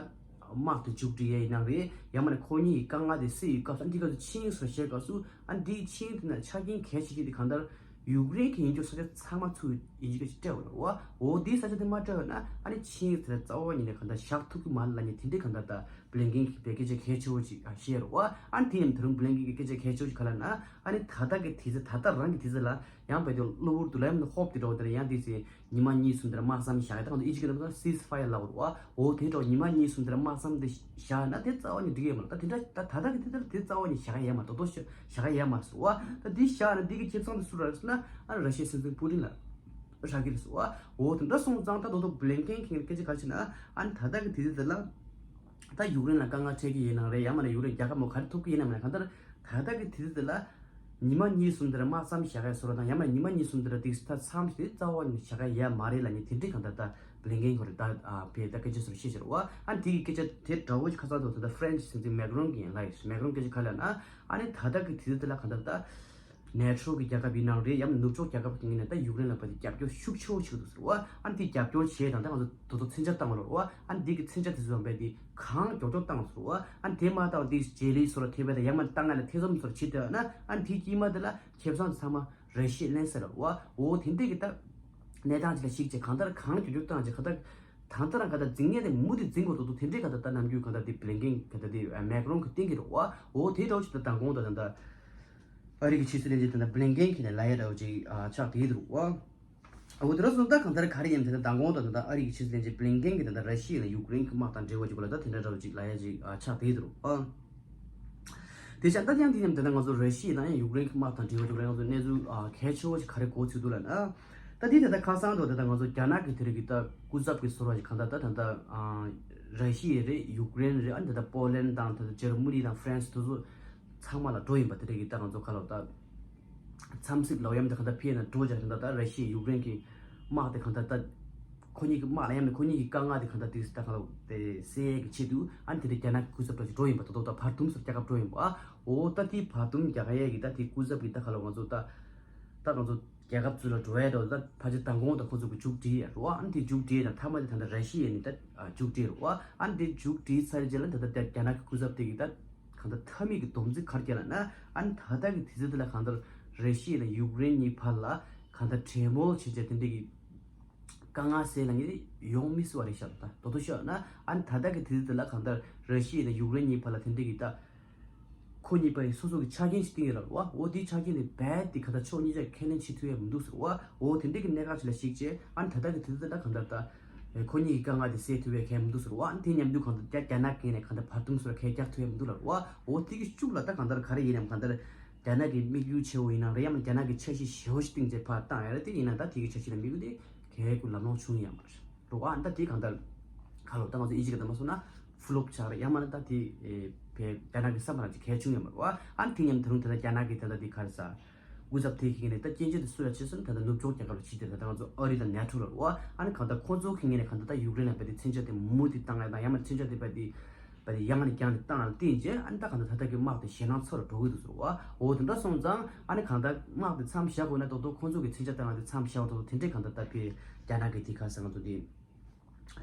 དམག་དེ་མཇུག་སྒྲིལ་ཡ་ཡིན་ནའང་རེད། ཡང་མིན་ན་ཁོ་གཉིས་ཀྱི་དཀའ་ངལ་དེ་སེལ་ཡོད་སྐབས་སུ་ཨ་ནི་འདི་སྐབས་སུ་ཆིངས་ཡིག་སོགས་བཞག་སྐབས་སུ་ཨ་ནི་འདིའི་ཆིངས་ཡིག་དེ་ནས་ཆ་རྐྱེན་གལ་ཆེ་ཤོས་དེ་གང་ལྟར་ཡུཀ་རེན་གྱི་ཡིན་རྒྱུ་ས་ཆ་ཚང་མ་ཚུར་ཡིན་གཅིག་གི་སྤྲད་པ་རེད་བ། འོ་དེའི་ས་ཆ་དེ་མ་སྤྲད་པ་ན་ཨ་ནི་ཆིངས་ཡིག་དེ་ལ་རྩ་བ་ཉིད་ནས་གང་ལྟར་བཞག་ཐུབ་ཀྱི་མ་རེད་ལབ་མཁན་དེ་འདྲའི་གང་ལྟར་ད་བྷི་ལིན་ཀེན་གྱིས་བའི་སྐད་ཆ་གལ་ཆེ་བོ་ཅིག་བཤད་རེད་བ། ཨ་ནི་དེ་ཡང་དེ་རིང་བྷི་ལིན་ཀེན་གྱིས་སྐད་ཆ་གལ་ཆེ་བོ་ཅིག་ག་ལབ་ན། ཨ་ནི་ད་ལྟ་གི་དུས་ཚོད་ད་ལྟ་རང་གི་དུས་ཚོད་ལ་ཡང་བལ་དུ་གློ་བུར་དུ་ལམ་ནས་ཧོབ་དེ་འགྲོ་དེ་ལ་ཡང་དེ་ཚེ་ཉི་མ་གཉིས་གསུམ་དེ་ལ་དམག་མཚམས་བཞག་ཡ་ད་གང་དུ་ཨི་ཇི་གི་ནང་དུ་སིས་ཕ་ཡར་ལབ་རེད་བ། འོ་དེ་འགྲོ་ཉི་མ་གཉིས་གསུམ་དེ་ལ་དམག་མཚམས་དེ་བཞག་ན་དེ་རྩ་བ་ནས་འགྲིག་ཡ་མ་རེད། ད་དེ་འདྲ་ད་ད་ལྟ་གི་དུས་ཚོད་ལ་དེ་རྩ་བ་ནས་བཞག་ཡ་མ་རེད། ད་དོ་བཞག་ཡ་མ་རེད་བ། ད་དེ་བཞག་ན་དེ་གི་ཁེ་བཟང་དེ་སུ་རག་ཟེར་ན་ཨ་ནི་ར་ཤི་ཡའི་སྲིད་འཛིན་པུ་ཏིན་ལ་རག་གི་རེད་བ། འོ་དེ་འདྲ་སོང་ཙང་ད་དོ་དོ་བྷི་ལིན་ཀེན་གྱིས་སྐད་ཆ་ག་རེ་བྱས་ན་ཨ་ནི་ད་ལྟ་གི་དུས་ཚོད་དེ་ལ། ད་ཡུཀ་རེན་ལ་དཀའ་ངལ་འཕྲད་ཀྱི་ཡིན་ནའང་རེད། ཡང་མིན་ན་ཡུཀ་རེན་རྒྱལ་ཁབ་མོ་ག་རེ་ཐོབ་ཀྱི་ཡིན་ནམ་ལ་གང་ལྟར་ད་ལྟ་གི་དུས་ཚོད་དེ་ལ་ཉི་མ་གཉིས་གསུམ་དེར་དམག་མཚམས་བཞག་ཡ་བཟོ་འདྲ་དང་ཡང་མིན་ན་ཉི་མ་གཉིས་གསུམ་དེར་དེ་ད་མཚམས་དེ་རྩ་བ་ནས་བཞག་ཡ་ཡ་མ་རེད་ལབ་མཁན་དེ་འདྲའི་གང་ལྟར་ད་བྷི་ལིན་ཀེན་ཁོ་རེ་ད་ཕེ་ད་སྐད་ཆ་བཟོ་འདྲ་བཤད་ཤེས་རེད་བ། ཨ་ནི་དེ་གི་སྐད་ཆ་དེ་འདྲ་བོ་ཞིག་ཁ་སང་དུ་ད་ལྟ་ཧྥ་རན་སི་སྲིད་འཛིན་མེག་རོན་གྱིས་ཡང་ལབ་ཡོད། མེག་རོན་སྐད་ཆ་ག་ལབ་ན་ཨ་ནི་ད་ལྟ་གི་དུས་ཚོད་དེ་ལ་གང་ལྟར་ད། ནེ་ཊོ་གི་རྒྱལ་ཁབ་ཡིན་ནའང་རེད། ཡང་ན་ནུབ་ཕྱོགས་རྒྱལ་ཁབ་ཀྱི་ངོས་ནས་ད་ཡུཀ་རེན་ལ་བར་དུ་རྒྱབ་སྐྱོར་ཤུགས་ཆེ་བོ་བྱེད་ཀྱི་འདུག་ཟེར་བ། ཨ་ནི་དེ་རྒྱབ་སྐྱོར་བྱས་དང་ད་ང་ཚོ་དོ་དོ་མཚོན་ཆ་བཏང་བ་ལ་རེད་བ། ཨ་ནི་དེ་གི་མཚོན་ཆ་དེ་ཚོ་བས་དེ་གང་མགྱོགས་མགྱོགས་བཏང་ཟེར་བ། ཨ་ནི་དེ་མ་བཏང་དེ་ཇེ་ལི་སོགས་ལ་ཐེབས་པ་དང་ཡང་མ་བཏང་ང་ལ་ཐེ་ཚོམ་སོགས་བྱེད་དུས་ན། ཨ་ནི་དེ་དཀྱིལ་མ་དེ་ལ་ཁེ་བཟང་དེ་ཚང་མ་ར་ཤི་ཡས་ལེན་ཟེར་བ། འོ་དེ་འདྲས་ཀྱི་ད་གནས་སྟངས་ཅིག་ལ་གཞིགས་བྱས་གང་ལྟར་གང་མགྱོགས་མགྱོགས་བཏང་བྱས་གང་ལྟར་ད་ལྟ་རང་ག་ད་འཛིང་ངེས་དེ་མུ་མཐུད་འཛིང་དགོས་འདུག་དེ་འདྲའི་ག་ད་ད་ནམ་རྒྱུན་ག་ད་དེ་བླིང་ཀེན་ག་ད་དེ་མེག་རོན་གྱི་སྟེང་གི་རེད་བ། འོ་དེ་འདྲ་བོ་ཞིག་ད་མདང་དགོང་ད་ད་ད་ཨ་རི་གི་ཕྱི་སྲིད་བློན་ཆེན་ད་ད་བླིང་ཀེན་གྱིས་ནས་ལབ་ཡ་འདྲ་བོ་ཅིག་ཨ་ཆགས་བསྡད་ཀྱི་འདུག་བ། འོ་དེ་འདྲ་སོང་ད་གང་ལྟར་ག་རེ་ཡིན་ད་ད་མདང་དགོང་ད་ད་ད་ཨ་རི་གི་ཕྱི་སྲིད་བློན་ཆེན་བླིང་ཀེན་གྱིས་ད་ད་ར་ཤི་ཡ་ནས་ཡུཀ་རེན་གྱི་དམག་དང་འབྲེལ་བ་ཅིག་ལ་ད་དེ་འདྲ་འདྲ་བོ་ཅིག་ལབ་ཡ་ཅིག་ཨ་ཆགས་བསྡད་ཀྱི་འདུག་བ། དེ་བཞིན་ད་ཡང་དེ་མཉམ་དེ་ན་ང་ཚོ་ར་ཤི་ཡ་དང་ཡང་ཡུཀ་རེན་གྱི་དམག་དང་འབྲེལ་བ་ཡུཀ་རེན་ང་ཚོ་གནས་ཚུལ་ཨ་གལ་ཆེ་བོ་ཞིག་ག་རེ་གོ་ཚུལ་འདུག་ལབ་ན། ད་དེ་ད་ལྟ་ཁ་སང་དུ་ད་ལྟ་ང་ཚོ་རྒྱ་ནག་གི་དེ་རིགས་ཀྱི་ད་སྐུ་ཚབ་ཀྱི་ཟུར་པ་ཞིག་གང་ལྟར་ད་ད་ལྟ་ཨ་ར་ཤི་ཡ་རེད། ཡུཀ་རེན་རེད། ཨ་ནི་ད་ལྟ་པོ་ལན་དང་ད་ལྟ་འཇར་མ་ནི་དང་ཧྥ་རན་སི་དེ་ཚོ་ཚང་མ་ལ་འགྲོ་ཡིན་པ། དེ་རིགས་ཀྱི་ད་ང་ཚོ་ཁ་ལོ་ད་འཚམས་གཟིགས་ལོ་ཡམ་དེ་གང་ལྟར་ཕེ་ན་འགྲོ་རྒྱ་གང་ལྟར་ད་ར་ཤི་ཡ་ཡུཀ་རེན་གྱི་དམག་དེ་གང་ལྟར་ད། ཁོ་གཉིས་ཀྱི་དམག་ལ་ཡང་ན་ཁོ་གཉིས་ཀྱི་དཀའ་ངལ་དེ་གང་ལྟར་དེ་ད་གང་ལྟར་དེ་སེལ་ཡས་ཀྱི་ཆེད་དུ་ཨ་ནི་དེ་འདྲའི་རྒྱ་ནག་གི་སྐུ་ཚབ་འདྲ་ཞིག་འགྲོ་ཡིན་པ། ད་དོ་ད་བར་འདུམ་སོགས་རྒྱལ་ཁབ་འགྲོ་ཡིན་པ། ཨ་འོ་ད་དེ་བར་འདུམ་རྒྱག་ཡས་ཀྱི་ད་དེ་སྐུ་ཚབ་ཀྱི་ད་ག་ལ་ང་ཚོ་ད་ད་ང་ཚོ་རྒྱལ་ཁབ་ཚུར་ལ་འགྲོ་ཡས་འགྲོ་ད་ཕལ་ཆེར་མདང་དགོང་ད་ཁོ་ཚོ་གི་མཇུག་སྒྲིལ་ཡ་རོ། ཨ་ནི་དེ་མཇུག་སྒྲིལ་དང་མཐའ་མ་དེ་ད་ལྟ་ར་ཤི་ཡ་ནས་ད་མཇུག་སྒྲིལ་རོ། ཨ་ནི་དེ་མཇུག་སྒྲིལ་ཚར་རྗེས་ལ་ད་ལྟ་རྒྱ་ནག་གི་སྐུ་ཚབ་དེ་གི་ད་གང་ལྟར་མཐའ་མའི་གི་སྡོམ་རྩིས་ག་རེ་བརྒྱབ་ལབ་ན། ཨ་ནི་ད་ལྟ་གི་དུས་ཚོད་དེ་ལ་གང་ལྟར་ར་ཤི་ཡ་དང་ཡུཀ་རེན་གཉིས་བར་ལ་གང་ལྟར་གྲོས་མོལ་བྱས་རྗེས་དེ་འདྲའི་གི་དཀའ་ངལ་སེལ་ལ་ངེས་ཡོང་མི་སྲིད་པ་རེད་ཤག་ད་དོ་དོ་ཤོད་ན། ཨ་ནི་ད་ལྟ་གི་དུས་ཚོད་དེ་ལ་གང་ལྟར་ར་ཤི་ཡ་དང་ཡུཀ་རེན་གཉིས་བར་ལ་དེ་འདྲའི་གི་ད་ཁོ་གཉིས་པ་ཡི་སོ་སོ་གི་ཆ་རྐྱེན་ཞིག་བཏིང་ཡོད་རེད་བ། འོ་དེའི་ཆ་རྐྱེན་དེ་རྦད་དེ་ག་ད་ཕྱོགས་གཉིས་ཆ་ཁས་ལེན་བྱེད་ཐུབ་ཡ་མི་འདུག་ཟེར་བ། འོ་དེ་འདྲའི་གི་གནད་འགག་ཅིག་ལ་གཞིགས་བྱས་ཨ་ནི་ད་ལྟ་གི་དུས་ཚོད་དེ་ལ་གང་ལྟར་ད་ཁོ་གཉིས་ཀྱི་དཀའ་ངལ་དེ་སེལ་ཐུབ་ཡ་གལ་མི་འདུག་ཟེར་བ། ཨ་ནི་དེ་མཉམ་དུ་གང་ལྟར་རྒྱ་རྒྱ་ནག་གི་ནས་གང་ལྟར་བར་འདུམ་སོགས་ལ་གལ་རྒྱག་ཐུབ་ཡ་མི་འདུག་ལབ་བ། འོ་དེ་གི་ཤུགས་ལ་ད་གང་ལྟར་ག་རེ་ཡིན་ནམ་གང་ལྟར་རྒྱ་ནག་གི་དམིགས་ཡུལ་ཆེ་བོ་ཡིན་ནམ་རེད། ཡང་ན་རྒྱ་ནག་གི་འཆར་གཞི་ཞེ་བོ་ཞིག་བཏིང་རྗེས་ཕར་བཏང་ཡ་རེད། དེ་ཡིན་ན་ད་དེ་གི་འཆར་གཞི་ལ་དམིགས་ཡུལ་དེ་གལ་ཁུ་ལམ་ལྷོང་བྱུང་ཡ་མ་རེད་རོ། ཨ་ནི་ད་དེ་གང་ལྟར་ཁ་ལོ་ད་ང་ཚོ་ཨི་ཇི་གི་ད་མ་སོང་ན་ཕུ་ལོབ་ཆགས་རེད། ཡང་མ་ན་ད་དེ་ཨེ་བས་རྒྱ་ནག་གི་བསམ་པ་རང་ཅིག་གལ་བྱུང་ཡ་མ་རེད་བ། ཨ་ནི་དེ་མཉམ་ད་རུང་ད་ལྟ་རྒྱ་ནག་གི་ད་ལྟ་དེ་ག་རེ་ཟ། སྐུ་ཚབ་དེ་གི་ནས་ད་སྐྱོན་བརྗོད་དེ་སུ་ལ་བྱས་སོང་ན་ད་ལྟ་ནུབ་ཕྱོགས་རྒྱལ་ཁབ་ལ་བྱས་ཏེ་ད་ལྟ་ང་ཚོ་ཨ་རི་དང་ནེ་ཊོ་ལ་རེད་བ། ཨ་ནི་གང་ལྟར་ཁོ་ཚོ་གི་ངོས་ནས་གང་ལྟར་ད་ཡུཀ་རེན་ལ་བས་དེ་མཚོན་ཆ་དེ་མུ་མཐུད་བཏང་ཡ་དང་ཡང་མ་མཚོན་ཆ་དེ་བས་དེ། པ་དེ་ཡང་ནས་བསྐྱངས་ནས་བཏང་ལ་བརྟེན་རྗེས་ཨ་ནི་ད་གང་ལྟར་ད་ལྟ་གི་དམག་དེ་ཞེད་སྣང་ཚ་རུ་འགྲོ་གི་འདུག་ཟེར་བ། འོ་དེ་འདྲ་སོང་ཙང་ཨ་ནི་གང་ལྟར་དམག་དེ་མཚམས་བཞག་དགོས་ན་ཏོག་ཏོག་ཁོང་ཚོ་གི་མཚོན་ཆ་བཏང་ལ་དེ་མཚམས་བཞག་པ་ཏོག་ཏོག་དེ་འདྲས་གང་ལྟར་ད་ཕེ་རྒྱ་ནག་གི་དེ་ག་ས་ང་ཚོ་དེ་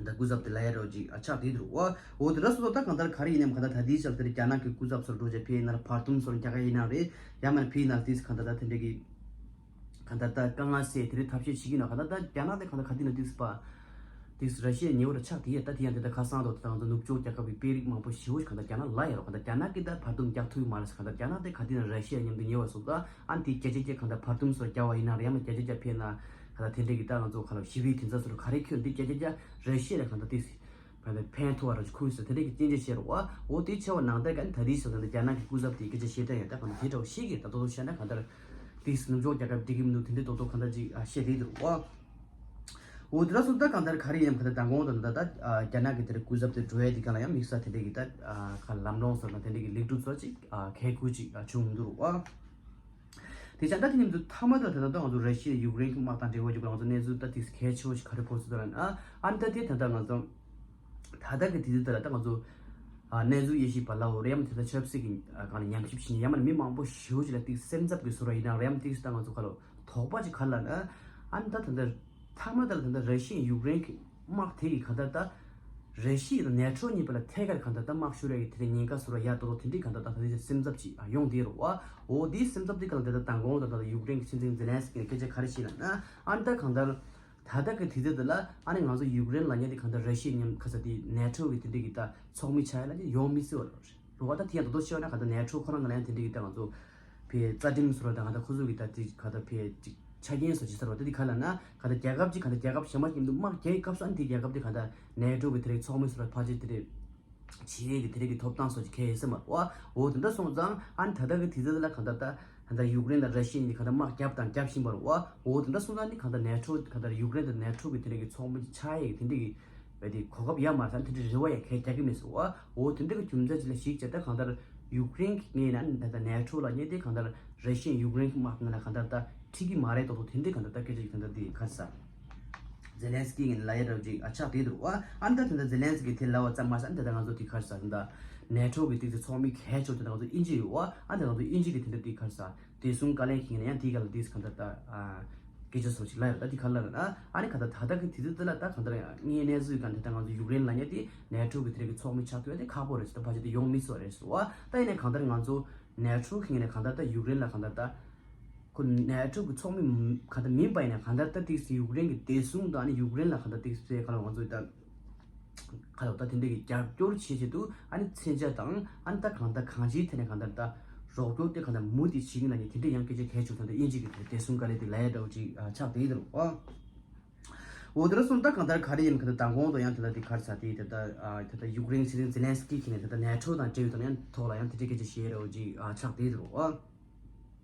ད་སྐུ་ཚབ་དེ་ལ་ཡ་རོ་ཅིག་ཨ་ཆགས་དེ་འདུག་བ། འོ་དེ་འདྲ་སོང་ཙང་ད་གང་ལྟར་ག་རེ་ཡིན་ནམ་གང་ལྟར་ད་དེའི་ཞབས་དེར་རྒྱ་ནག་གི་སྐུ་ཚབ་ཚོར་འགྲོ་བྱས་ཕེ་ཡིན་ན་ལ་བར་འདུམ་ཚོར་རྒྱག་ག་ཡིན་ན་རེད། ཡང་མིན་ཕེ་ཡིན་ན་ལ་དེ་གང་ལྟར་ད་དེ་འདྲས་གི་གང་ལྟར་ད་དཀའ་ངལ་སེལ་དེ་རིང་ཐབས་ཤེས་བྱེད་ཀྱི་ཡིན་ནོ། གང་ལྟར་ད་རྒྱ་ནག་དེ་གང་ལྟར་ག་དུས་ན་དུས་སུ་པ། དུས་སུ་ར་ཤི་ཡ་ཉེ་བར་ཆགས་དེ་ཡ་ད་དེ་ཡང་དེ་ལྟར་ཁ་སང་དུ་ད་ང་ཚོ་ནུབ་ཕྱོགས་རྒྱལ་ཁབ་ཀྱི་དཔོན་རིགས་མང་པོ་ཞེ་བོ་ཞིག་གང་ལྟར་རྒྱ་ནག་ལ་ཡ་རོ་གང་ལྟར་རྒྱ་ནག་གི་ད་བར་འདུམ་རྒྱག་ཐུབ་ཀྱི་མ་རེད་ཟེར། གང་ལྟར་རྒྱ་ནག་དེ་ག་དུས་ན་ར་ཤི་ཡ་མཉམ་དུ་ཉེ་བར་སོང་ཙང་ཨ་ནི་དེ་བརྒྱ་ཆ་བརྒྱ་གང་ལྟར་བར་འདུམ་སོགས་རྒྱག་པ་ཡིན་ན་རེད། ཡང་ན་བརྒྱ་ཆ་བརྒྱ་ཕེབས་ན་གང་ལྟར་དེ་འདྲས་ཀྱི་ད་ང་ཚོ་ག་ལ་ཞི་བའི་དོན་རྩ་སོགས་ག་རེ་ཁྱོད་འདི་བརྒྱ་ཆ་བརྒྱ་ར་ཤི་ཡ་ལ་གང་ལྟར་དུས་སུ། ཕན་ཐོགས་པ་ར་ཅིག་ཁུར་ཟེར་དེ་འདྲས་ཀྱི་སྐྱོན་བརྗོད་བྱས་རོ་བ། འོ་དེ་འདྲས་བྱས་པ་ནང་ལྟར་ག་ནི་ད་དེའི་ཞོར་དུ་རྒྱ་ནག་གི་སྐུ་ཚབ་དེ་སྐད་ཆ་བཤད་སྟངས་ཡང་ད་གང་ལྟར་དེ་འདྲ་བ་ཤེས་ཀྱི་ད་དོ་དོ་བཤད་ན་གང་ལྟར་དེ་ནུབ་ཕྱོགས་རྒྱལ་ཁབ་འགྲིག་གི་མི་འདུག་དེ་འདྲས་དོ་དོ་གང་ལྟར་ཅིག་བཤད་དེ་འདུག་བ། འོ་དེ་འདྲ་སོང་ད་གང་ལྟར་ག་རེ་ཡིན་ནམ་གང་ལྟར་མདང་དགོང་དང་ད་ད་རྒྱ་ནག་གི་དེ་འདྲས་སྐུ་ཚབ་དེ་འགྲོ་ཡ་དེ་གང་ལ་ཡང་དམིགས་བསལ་དེ་འདྲས་ཀྱི་ད་ག་ལམ་ལྷོང་སོགས་དང་དེ་འདྲས་ཀྱི་ལེགས་གྲུབ་སོགས་ཅིག་གལ་ཁུར་ཅིག་བྱུང་མི་འདུག་བ། དེ་བྱས་ད་དེ་ནི་ཚོ་མཐའ་མ་དང་ད་ལྟ་ང་ཚོ་ར་ཤི་ཡ་ཡུཀ་རེན་གྱི་དམག་དང་འབྲེལ་བ་ཡོད་པ་ང་ཚོ་གནས་ཚུལ་ད་དེ་གལ་ཆེ་བ་ཞིག་ག་རེ་གོ་སོང་ད་ལ་ན། ཨ་ནི་ད་དེ་ད་ལྟ་ང་ཚོ་ད་ལྟ་གི་དུས་ཚོད་ད་ལ་ད་ང་ཚོ་ཨ་གནས་ཚུལ་དབྱེ་ཞིབ་པ་ལ་འོ་རེམ་དེ་ད་ཆབ་སྲིད་ཀྱི་ཨ་གང་ལ་ཉམས་ཞིབ་བྱེད་མཁན་ཡང་མིན་མི་མང་པོ་ཞེ་པོ་ཅིག་ལ་དེ་སེམས་འཚབ་ཀྱི་བཟོ་འདྲ་ཡིན་ན་རེམ་དེ་ད་ང་ཚོ་ག་ལ་དོགས་པ་ཅིག་ག་ལ་ན། ཨ་ནི་ད་ད་ལྟ་མཐའ་མ་ད་ལ་ད་ལྟ་ར་ཤི་ཡ་ཡུཀ་རེན་གྱི་དམག་དེ་གི་གང་ལྟར་ད་ར་ཤི་ཡ་དང་ནེ་ཊོ་གཉིས་བར་ལ་ཐད་ཀར་གང་ལྟར་ད་དམག་ཤོར་ཡ་གི་དེ་འདྲའི་ཉེན་ཁ་བཟོ་འདྲ་ཡ་ཏོག་ཏོག་དེ་འདྲའི་གང་ལྟར་ད་ད་དེ་སེམས་འཚབ་ཅིག་ཡོང་བསྡད་རེད་བ། འོ་དེའི་སེམས་འཚབ་དེ་གང་ལ་དེ་ལྟར་མདང་དགོང་ད་ལྟ་ཡུཀ་རེན་གྱི་སྲིད་འཛིན་ཛེ་ལན་སི་ཀི་ནས་སྐད་ཆ་ག་རེ་བཤད་ལབ་ན། ཨ་ནི་ད་གང་ལྟར་ད་ལྟ་གི་དུས་ཚོད་དེ་ལ་ཨ་ནི་ང་ཚོ་ཡུཀ་རེན་ལབ་མཁན་དེ་གང་ལྟར་ར་ཤི་ཡ་མཉམ་ཁ་ས་དེ་ནེ་ཊོ་གི་དེ་འདྲའི་གི་ད་ཚོགས་མི་ཆགས་ཡ་ལ་ཡོང་མི་སྲིད་པ་རེད། རུ་བ་ད་དེ་ཡང་ད་དུང་ཤེས་བ་ན་ག་ད་ནེ་ཊོ་ཁོ་རང་ག་ལ་ཡང་དེ་འདྲ་གི་ད་ང་ཚོ་ཕའི་རྩ་ཁྲིམས་སོགས་ད་ག་ད་ཁོ་ཚོ་གི་ད་དེ་ག་ད་ཕའི་ཅིག་ཆ་རྐྱེན་སོགས་ཅིག་ཟེར་བ་ད་དེ་ག་ལ་ན་ག་ད་རྒྱལ་ཁབ་ཅིག་ག་ད་རྒྱལ་ཁབ་གཞན་པ་ཞིག་འདུག་དམག་རྒྱག་སྐབས་སུ་ཨ་ནི་དེ་རྒྱལ་ཁབ་དེ་ག་ད་ནེ་ཊོ་གི་དེ་རིགས་ཚོགས་མི་སོགས་ལ་ཕལ་ཆེར་དེ་རིགས་བྱེད་ཡས་ཀྱི་དེ་རིགས་ཀྱི་ཐོབ་ཐང་སོགས་ཀྱི་ཁེལ་ཡོད་ས་མ་རེད་བ། འོ་དེ་འདྲ་སོང་ཙང་ཨ་ནི་ད་ལྟ་གི་དུས་ཚོད་ལ་ག་ད་ད་ད་ཡུཀ་རེན་དང་ར་ཤི་ཡ་གཉིས་ག་ད་དམག་རྒྱབ་དང་རྒྱབ་བཞིན་པ་རེད་བ། འོ་དེ་འདྲ་སོང་ཙང་ནི་ག་ད་ནེ་ཊོ་ག་ད་ཡུཀ་རེན་དང་ནེ་ཊོ་གི་དེ་རིགས་ཀྱི་ཚོགས་མི་ཆགས་ཡས་ཀྱི་དེ་འདྲ་གི་བས་དེ་གོ་སྐབས་ཡ་མ་ཟ་དེ་འདྲའི་རེ་བ་ཡང་གལ་རྒྱག་གི་མེད་ཟེར་བ། འོ་དེ་འདྲ་གི་རྒྱུ་མཚན་ཅིག་ལ་གཞིགས་བྱས་ད་གང་ལྟར་ཡུཀ་རེན་གྱི་ངོས་ནས་ད་ལྟ་ནེ་ཊོ་ལ་ངས་དེ་གང་ལྟར་ར་ཤི་ཡ་ཡུཀ་རེན་གྱི་དམག་ནང་ལ་གང་ལྟར་ད་ཁྲིད་ཀྱི་མ་རེད་དོ་དོ་དེ་འདྲའི་གང་ལྟར་ད་སྐད་ཆ་ཡིག་གང་ལྟར་དེ་ག་རེ་ཟ། ཛེ་ལན་སི་ཀི་ངས་ལབ་ཡ་འདྲ་བོ་ཅིག་ཨ་ཆགས་བསྡད་འདུག་བ། ཨ་ནི་ད་དེ་འདྲ་ཛེ་ལན་སི་ཀི་དེ་ལབ་པ་ཙམ་མ་ཟད། ཨ་ནི་ད་ལྟ་ང་ཚོ་དེ་ག་རེ་ཟེར། ད་ནེ་ཊོ་གི་ཏོག་ཙམ་ཚོགས་མི་གལ་ཆེ་བ་དེ་ང་ཚོ་དབྱིན་ཇི་ཡོད་བ། ཨ་ནི་ད་ང་ཚོ་དབྱིན་ཇི་གི་དེ་འདྲ་དེ་ག་རེ་ཟེར། བདེ་སྲུང་བཀའ་བློན་གྱིས་ངས་ཡང་དེའི་སྒང་ལ་དེ་ག་འདྲ་ད་ཨ་སྐད་ཆ་བཟོ་ཅིག་ལབ་ཡོད། ད་དེ་ག་རེ་ལབ་ན། ཨ་ནི་ག་ད་ད་ལྟ་གི་དུས་ཚོད་དེ་ལ་ད་ག་འདྲ་ཡང་དངོས་གནས་ཚུལ་གང་དེ་ད་ང་ཚོ་ཡུཀ་རེན་ལབ་མཁན་དེ་ནེ་ཊོ་གི་དེ་འདྲ་གི་ཚོགས་མི་ཆགས་ཐུབ་ཡ་དེ་ཁག་པོ་རེད་ཟེར། ད་ཕལ་ཆེར་དེ་ཡོང་མི་ཚུགས་རེད་ཟེར་བ། ད་ཡིན་ནའི་གང་ལྟར་ང་ཚོ་ནེ་ཊོ་གི་ངོས་ནས་གང་ལྟར་ད་ཡུཀ་རེན་ལ་གང་ལྟར་ད། ཁོ་ནེ་ཊོ་གི་ཚོགས་མི་གང་ལྟར་མིན་པ་ཡིན་ན། གང་ལྟར་ད་ཏིག་ཙམ་ཡུཀ་རེན་གྱི་བདེ་སྲུང་དང་། ཨ་ནི་ཡུཀ་རེན་ལ་གང་ལྟར་ཏིག་ཙམ་ག་ལ་ང་ཚོས་ད་ག་ལ་ད་དེ་འདྲ་གི་རྒྱབ་སྐྱོར་བྱེད་ཆེད་དུ། ཨ་ནི་མཚོན་ཆ་དང་། ཨ་ནི་ད་གང་ལྟར་གང་ཅིའི་ཐད་ནས་གང་ལྟར་ད་རོགས་སྐྱོར་དེ་གང་ལྟར་མུ་མཐུད་བྱེད་ཀྱི་ཡིན་ལབ་མཁན་དེ་འདྲ་ཡང་སྐད་ཆ་གལ་ཆེ་བོ་ད་ལྟ་དབྱིན་ཇི་གི་བདེ་སྲུང་བཀའ་བློན་དེ་ལབ་ཡ་འདྲ་བོ་ཅིག་ཆགས་བསྡད་ཡོད་རེད་བ། འོ་དེ་འདྲ་སོང་ཙང་གང་ལྟར་ག་རེ་ཡིན་གང་ལྟར་མདང་དགོང་དང་ཡང་དེ་ལ་དེ་ག་རེ་ཟེར། དེ་ད་ལྟ་ཨ་དེ་ད་ཡུཀ་རེན་སྲིད་འཛིན་ཛེ་ལན་སི་ཀི་གིས་ནས་དེ་ད་ནེ་ཊོ་དང་འབྲེལ་བའི་ཐོག་ནས་ཡང་ཐོག་ལ་ཡང་དེ་འདྲའི་སྐད་ཆ་བཤད་ཡ་འདྲ་བོ་ཅིག་ཆགས་བསྡད་ཡོད་རེད་བ།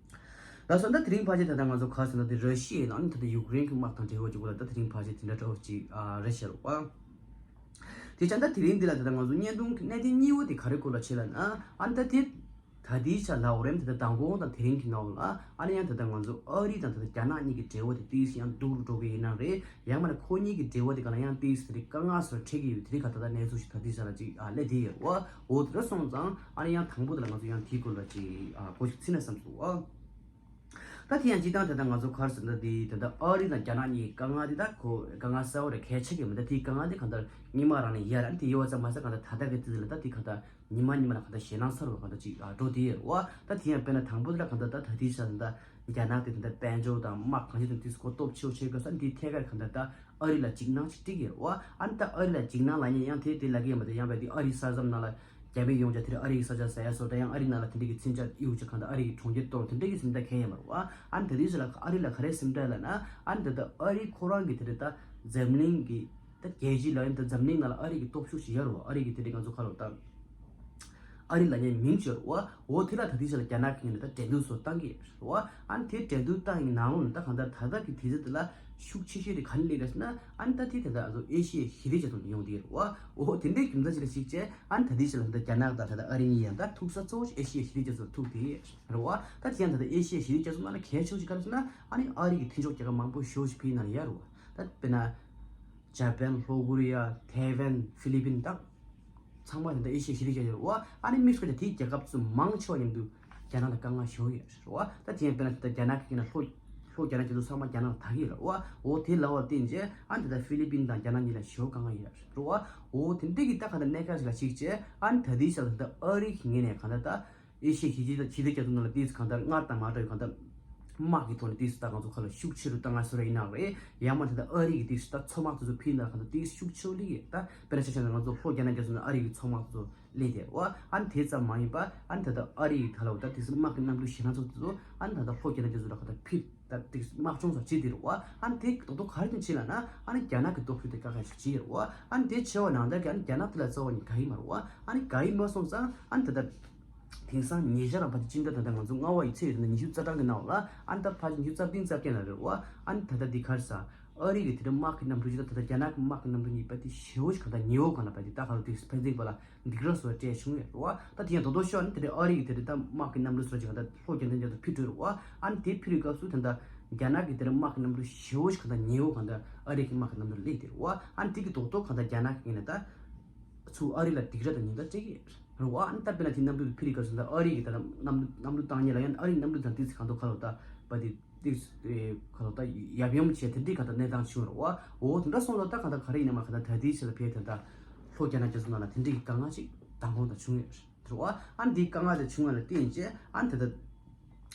ད་སོང་ད་དེ་རིང་ཕལ་ཆེར་ད་ལྟ་ང་ཚོ་ག་རེ་ཟེར་ན། དེ་ར་ཤི་ཡའི་ནང་ནས་ད་ལྟ་ཡུཀ་རེན་གྱི་དམག་དང་འབྲེལ་བ་ཅིག་གོ་ལ། ད་དེ་རིང་ཕལ་ཆེར་དེ་འདྲ་འདྲ་བོ་ཅིག་ཨ་རེད་ཤག་རོ་བ། དེ་ཙང་ད་དེ་རིང་འདི་ལ་ད་ལྟ་ང་ཚོ་བརྙན་ཐུང་གི་གནད་དོན་གཉིས་པོ་དེ་ག་རེ་སྐོར་ལ་བྱེད་ལབ་ན། ཨ་ནི་ད་དེ་ད་ལྟའི་ཆ་ལ་འོ་རེམ་ད་ལྟ་མདང་དགོང་དང་དེ་རིང་གི་ནང་ལ། ཨ་ནི་ཡང་ད་ལྟ་ང་ཚོ་ཨ་རི་དང་ད་ལྟ་རྒྱ་ནག་གཉིས་ཀྱི་འབྲེལ་བ་དེ་ཏིག་ཙམ་ཡང་སྡུག་རུ་འགྲོ་གི་ཡིན་ན་རེད། ཡང་མིན་ན་ཁོ་གཉིས་ཀྱི་འབྲེལ་བ་དེ་ག་ལ་ཡང་ཏིག་ཙམ་དེ་དཀའ་ངལ་སོགས་འཕྲད་ཀྱི་ཡོད། དེ་རིང་ག་ད་ལྟ་གནས་ཚུལ་ཞིག་ད་ལྟའི་ཆ་ལ་ཅིག་ཨ་སླེབས་བསྡད་ཡོད་རེད་བ། འོ་དེ་འདྲ་སོང་ཙང་ཨ་ནི་ཡང་དང་པོ་དེ་ལ་ང་ཚོ་ཡང་དེའི་སྐོར་ལ་ཅིག་ཨ་གོ་ཞིག་ཚིག་ན་བསམ་སོང་བ། ད་དེ་ཡང་སྤྱིར་བཏང་ད་ལྟ་ང་ཚོ་ག་རེ་ཟེར་ན། འདི་ད་ལྟ་ཨ་རི་དང་རྒྱ་ནག་གཉིས་དཀའ་ངལ་འདི་ད་ཁོ་དཀའ་ངལ་གསར་བ་རེད། གལ་ཆེ་གི་མི་འདུག་དེའི་དཀའ་ངལ་འདི་གང་ལྟར་སྔོན་མ་རང་ནས་ཡོད་རེད། དེ་ཡོད་པ་ཙམ་མ་ཟད་གང་ལྟར་ད་ལྟ་གི་དུས་ལ་ད་དེ་གང་ལྟར་ཉི་མ་ཉི་མ་ལ་གང་ལྟར་ཞེད་སྣང་ཚ་རུ་གང་ལྟར་ཅིག་ཨ་འགྲོ་བསྡད་ཡོད་རེད་བ། ད་དེ་ཡང་དཔེར་ན་དང་པོ་དེ་ལ་གང་ལྟར་ད་ད་དེའི་ཆ་ད་ལྟ་རྒྱ་ནག་དེ་གང་ལྟར་དཔལ་འབྱོར་དང་དམག་གང་ཅི་དང་དེ་ཚོ་སྐོར་སྟོབས་ཆེ་བོ་བྱེད་དགོས་ས། འདི་ཐད་ཀར་གང་ལྟར་ད་ཨ་རི་ལ་འཇིགས་སྣང་ཅིག་སྤྲད་ཀྱི་ཡོད་རེད་བ། ཨ་ནི་ད་ཨ་རི་ལ་འཇིགས་སྣང་ལབ་མཁན་ཡང་དེ་དེ་ལབ་ཀྱི་ཡོད་མ་རེད། ཡང་བས་དེ་ཨ་རིའི་ས་མཚམས་ནང་ལ་རྒྱ་མི་ཡོང་ཆ་དེ་རེད། ཨ་རི་གི་ས་ཆ་ཟ་ཡ་སོགས་དང་། ཡང་ཨ་རི་ནང་ལ་དེ་འདྲ་གི་མཚོན་ཆ་གཡུག་ཆ་གང་ལྟར་ཨ་རི་གི་གྲོང་ཁྱེར་གཏོར་དེ་འདྲ་གི་སེམས་ཁྲལ་གང་ཡང་ཡོད་མ་རེད་བ། ཨ་ནི་ད་དེའི་ཆ་ལ་ཨ་རི་ལ་ག་རེ་སེམས་ཁྲལ་ལབ་ན། ཨ་ནི་ད་ལྟ་ཨ་རི་ཁོ་རང་གི་དེ་རེད་ད་འཛམ་གླིང་གི་ད་རྒྱལ་སྤྱི་ལ་ཡང་ད་འཛམ་གླིང་ནང་ལ་ཨ་རི་གི་སྟོབས་ཤུགས་ཤིག་ཡོད་རེད་བ། ཨ་རི་གི་དེ་འདྲ་ང་ཚོ་ག་ལ་ད་ཨ་རི་ལབ་མཁན་མིང་ཅིག་ཡོད་རེད་བ། འོ་དེ་ལ་ད་དེའི་ཆ་ལ་རྒྱ་ནག་གི་ངོས་ནས་ད་འགྲན་བསྡུར་བཟོ་བཏང་གི་ཡོད་རེད་བ། ཨ་ནི་དེ་འགྲན་བསྡུར་བཏང་ཡི་ནང་ལོགས་ནས་ད་གང་ལྟར་ད་ལྟ་གི་དུས་ཚོད་དེ་ལ་ཤུགས་ཆེ་ཤོས་དེ་ག་ནས་སླེབས་རེད་ཟེར་ན། ཨ་ནི་ད་དེ་ད་ལྟ་ཨ་ཟོ་ཨེ་ཤི་ཡའི་ཞི་བདེ་རྒྱ་མཚོ་ནས་ཡོང་བསྡད་ཡོད་རེད་བ། འོ་དེ་འདྲའི་རྒྱུ་མཚན་ཅིག་ལ་གཞིགས་བྱས། ཨ་ནི་ད་ལྟའི་ཆ་ལ་ད་ལྟ་རྒྱ་ནག་དང་ད་ལྟ་ཨ་རི་གཉིས་ཡང་ད་ཐུག་ས་གཙོ་བོ་ཨེ་ཤི་ཡའི་ཞི་བདེ་རྒྱ་མཚོ་ལ་ཐུག་བསྡད་ཡོད་རེད་བ། ད་དེ་ཡང་ད་ལྟ་ཨེ་ཤི་ཡའི་ཞི་བདེ་རྒྱ་མཚོ་ནང་ལ་གལ་ཆེ་བོ་ཞིག་ག་རེ་ཟེར་ན། ཨ་ནི་ཨ་རི་གི་མཐུན་ཕྱོགས་རྒྱལ་ཁབ་མང་པོ་ཞེ་པོ་ཞིག་ཕར་ནང་ལ་ཡོད་རེད་བ། ད་དཔེར་ན་ཇ་པན། ལྷོ་ཀོ་རི་ཡ། ཐའེ་ཝན། ཧྥི་ལི་པིན། ད་ཚང་མ་དེ་འདྲ་ཨེ་ཤི་ཡའི་ཞི་བདེ་རྒྱ་མཚོ་རེད་བ། ཨ་ནི་དམིགས་སུ་བཀར་ཏེ་དེའི་རྒྱལ་ཁབ་ཚོ་མང་ཆེ་བ་མཉམ་དུ་རྒྱ་ནག་ལ་དཀའ་ངལ་ཞེ་པོ་ཡོད་རེད་བ། ད་དེ་ཡང་དཔེར་ན་ད་རྒྱ་ནག་གི་ཡིན་ན་ལྷོ་ལྷོ་རྒྱ་ནག་རྒྱ་མཚོ་ཚང་མ་རྒྱ་ནག་ལ་ད་གི་ཡོད་རེད་བ། འོ་དེ་ལབ་པར་བརྟེན་བྱས། ཨ་ནི་ད་ལྟ་ཧྥི་ལི་པིན་དང་རྒྱ་ནག་གཉིས་ལ་ཞེ་པོ་དཀའ་ངལ་ཡོད་རེད་བ། འོ་དེ་འདྲ་གི་ད་ག་ད་གནད་འགག་ཞིག་ལ་གཞིགས་བྱས། ཨ་ནི་ད་ལྟའི་ཆ་ལ་ད་ཨ་རི་གི་ངོས་ནས་ག་ད་ད་ཨེ་ཤི་ཡའི་ཞི་བདེ་ཞི་བདེ་རྒྱ་མཚོ་ནང་ལ་ཏིག་ཙམ་གང་ལྟར་སྔར་དང་མ་འདྲ་བའི་གང་ལྟར་དམག་གི་ཐོག་ནས་ཏིག་ཙམ་ད་ང་ཚོ་ཁ་ལ་ཤུགས་ཆེ་རུ་བཏང་ང་ཟེར་བ་ཡིན་ན་རེད། ཡང་མ་ད་ལྟ་ཨ་རི་གི་ཏིག་ཙམ་ད་མཚོ་དམག་དེ་ཚོ་ཕྱིར་ན་གང་ལྟར་ཏིག་ཙམ་ཤུགས་ཆེ་རུ་སླེབས་ཡོད། ད་དཔེར་ན་ཆ་བཞག་ན་ང་ཚོ་ལྷོ་རྒྱ་ནག་རྒྱ་མཚོ་ནང་ཨ་རི་གི་མཚོ་དམག་དེ་ཚོ་སླེབས་བསྡད་རེད་བ། ཨ་ནི་དེ་ཙམ་མ་ཡིན་པ། ཨ་ནི་ད་ལྟ་ཨ་རི་གི་ད་ལ་འོ་ད་ཏིག་ཙམ་དམག་གི་གནམ་གྲུ་ཞེད་སྣང་ཚ་པོ་དེ་ཚོ་ཨ་ནི་ད་ལྟ་ལྷོ་རྒྱ་ནག་རྒྱ་མཚོ་ལ་གང་ལྟར་ཕྱིར་ད་ཏིག་ཙམ་དམག་སྦྱོང་ཚོ་བྱེད་བསྡད་རེད་བ། ཨ་ནི་དེ་རྡོག་རྡོག་ག་རེ་བྱས་ལབ་ན། ཨ་ནི་རྒྱ་ནག་གི་སྟོབས་ཤུགས་དེ་དཀའ་ཁག་ཞིག་བྱེད་ཡོད་རེད་བ། ཨ་ནི་དེ་བྱས་པ་ནང་ལྟར་གྱི་ཨ་ནི་རྒྱ་ནག་དེ་ལ་རྩ་བ་ནས་དགའ་གི་མ་རེད་བ། ཨ་ནི་དགའ་གི་མ་སོང་ཙང་། ཨ་ནི་ད་ལྟ་དེང་སང་ཉེ་ཆར་རང་ཕལ་ཆེར་སྤྱི་ཟླ་ད་ལྟ་ང་ཚོ་ལྔ་པ་ཡི་ཚེས་ད་ལྟ་ཉི་ཤུ་རྩ་གྲངས་ཀྱི་ནང་ལ། ཨ་ནི་ད་ཕལ་ཆེར་ཉི་ཤུ་རྩ་བདུན་རྩ་བརྒྱད་ལ་རེད་བ། ཨ་ནི་ད་ལྟ་འདི་ག་རེ་ཟ། ཨ་རི་གི་དེ་འདྲ་དམག་གི་གནམ་གྲུ་ཅིག་དང་ད་ལྟ་རྒྱ་ནག་གི་དམག་གི་གནམ་གྲུ་གཉིས་པ་དེ་ཞེ་པོ་ཞིག་གང་ལྟར་ཉེ་བོ་གང་ལ་བ་དེ་ད་ག་རུ་དེ་ཕན་ཚུན་བར་ལ་འདི་ག་ར་བཟོ་བ་སྤྲད་བྱུང་ཡོད་རེད་བ། ད་དེ་ཡང་རྡོག་རྡོག་ཤོར་ནས་དེ་འདྲ་ཨ་རི་གི་དེ་འདྲ་ད་དམག་གི་གནམ་གྲུ་བཟོ་ཅིག་གང་ལྟར་ལྷོ་རྒྱ་ནག་རྒྱ་མཚོ་ཕྱིར་འགྲོ་རེད་བ། ཨ་ནི་དེ་ཕྱིར་སྐབས་སུ་ད་ལྟ་རྒྱ་ནག་གི་དེ་འདྲ་དམག་གི་གནམ་གྲུ་ཞེ་པོ་ཞིག་གང་ལྟར་ཉེ་བོ་གང་ལྟར་ཨ་རི་གི་དམག་གི་གནམ་གྲུ་སླེབས་བསྡད་རེད་བ། ཨ་ནི་དེ་གི་རྡོག་རྡོག་གང་ལྟར་རྒྱ་ནག་གི་ངོས་ནས་ད་ཚུར་ཨ་རི་ལ་སྡིགས་ར་དང་ཉེན་བརྡ་སྤྲད་ཀྱི་ཡོད་རེད་བ། ཨ་ནི་ད་དཔེར་ན་དེ་གནམ་གྲུ་དེ་ཕྱིར་སྐབས་སུ་ད་ཨ་རི་གི་ད་གནམ་གནམ་གྲུ་བཏང་མཁན་ལ་ཡང་ཨ་རིའི་གནམ་གྲུ་དང་ཏིག་ཙམ་གང་ལྟར་ག་ལ་ད་བ་དེ་ཏིག་ཙམ་ག་ལ་ད་ཡབ་ཡུམ་བྱས་དེ་འདྲའི་གང་ལྟར་གནས་སྟངས་བྱུང་རེད་བ། འོ་དེ་འདྲ་སོང་ཙང་ད་གང་ལྟར་ག་རེ་ཡིན་ན་མ་གང་ལྟར་ད་ལྟའི་ཆ་ལ་ཕེབས་ད་ལྟ་ལྷོ་རྒྱ་ནག་རྒྱ་མཚོ་ནང་ལ་དེ་འདྲའི་གི་དཀའ་ངལ་ཅིག་མདང་དགོང་ད་བྱུང་ཡོད་རེད་བ། ཨ་ནི་དེའི་དཀའ་ངལ་དེ་བྱུང་བ་ལ་བརྟེན་བྱས། ཨ་ནི་ད་ལྟ་ད་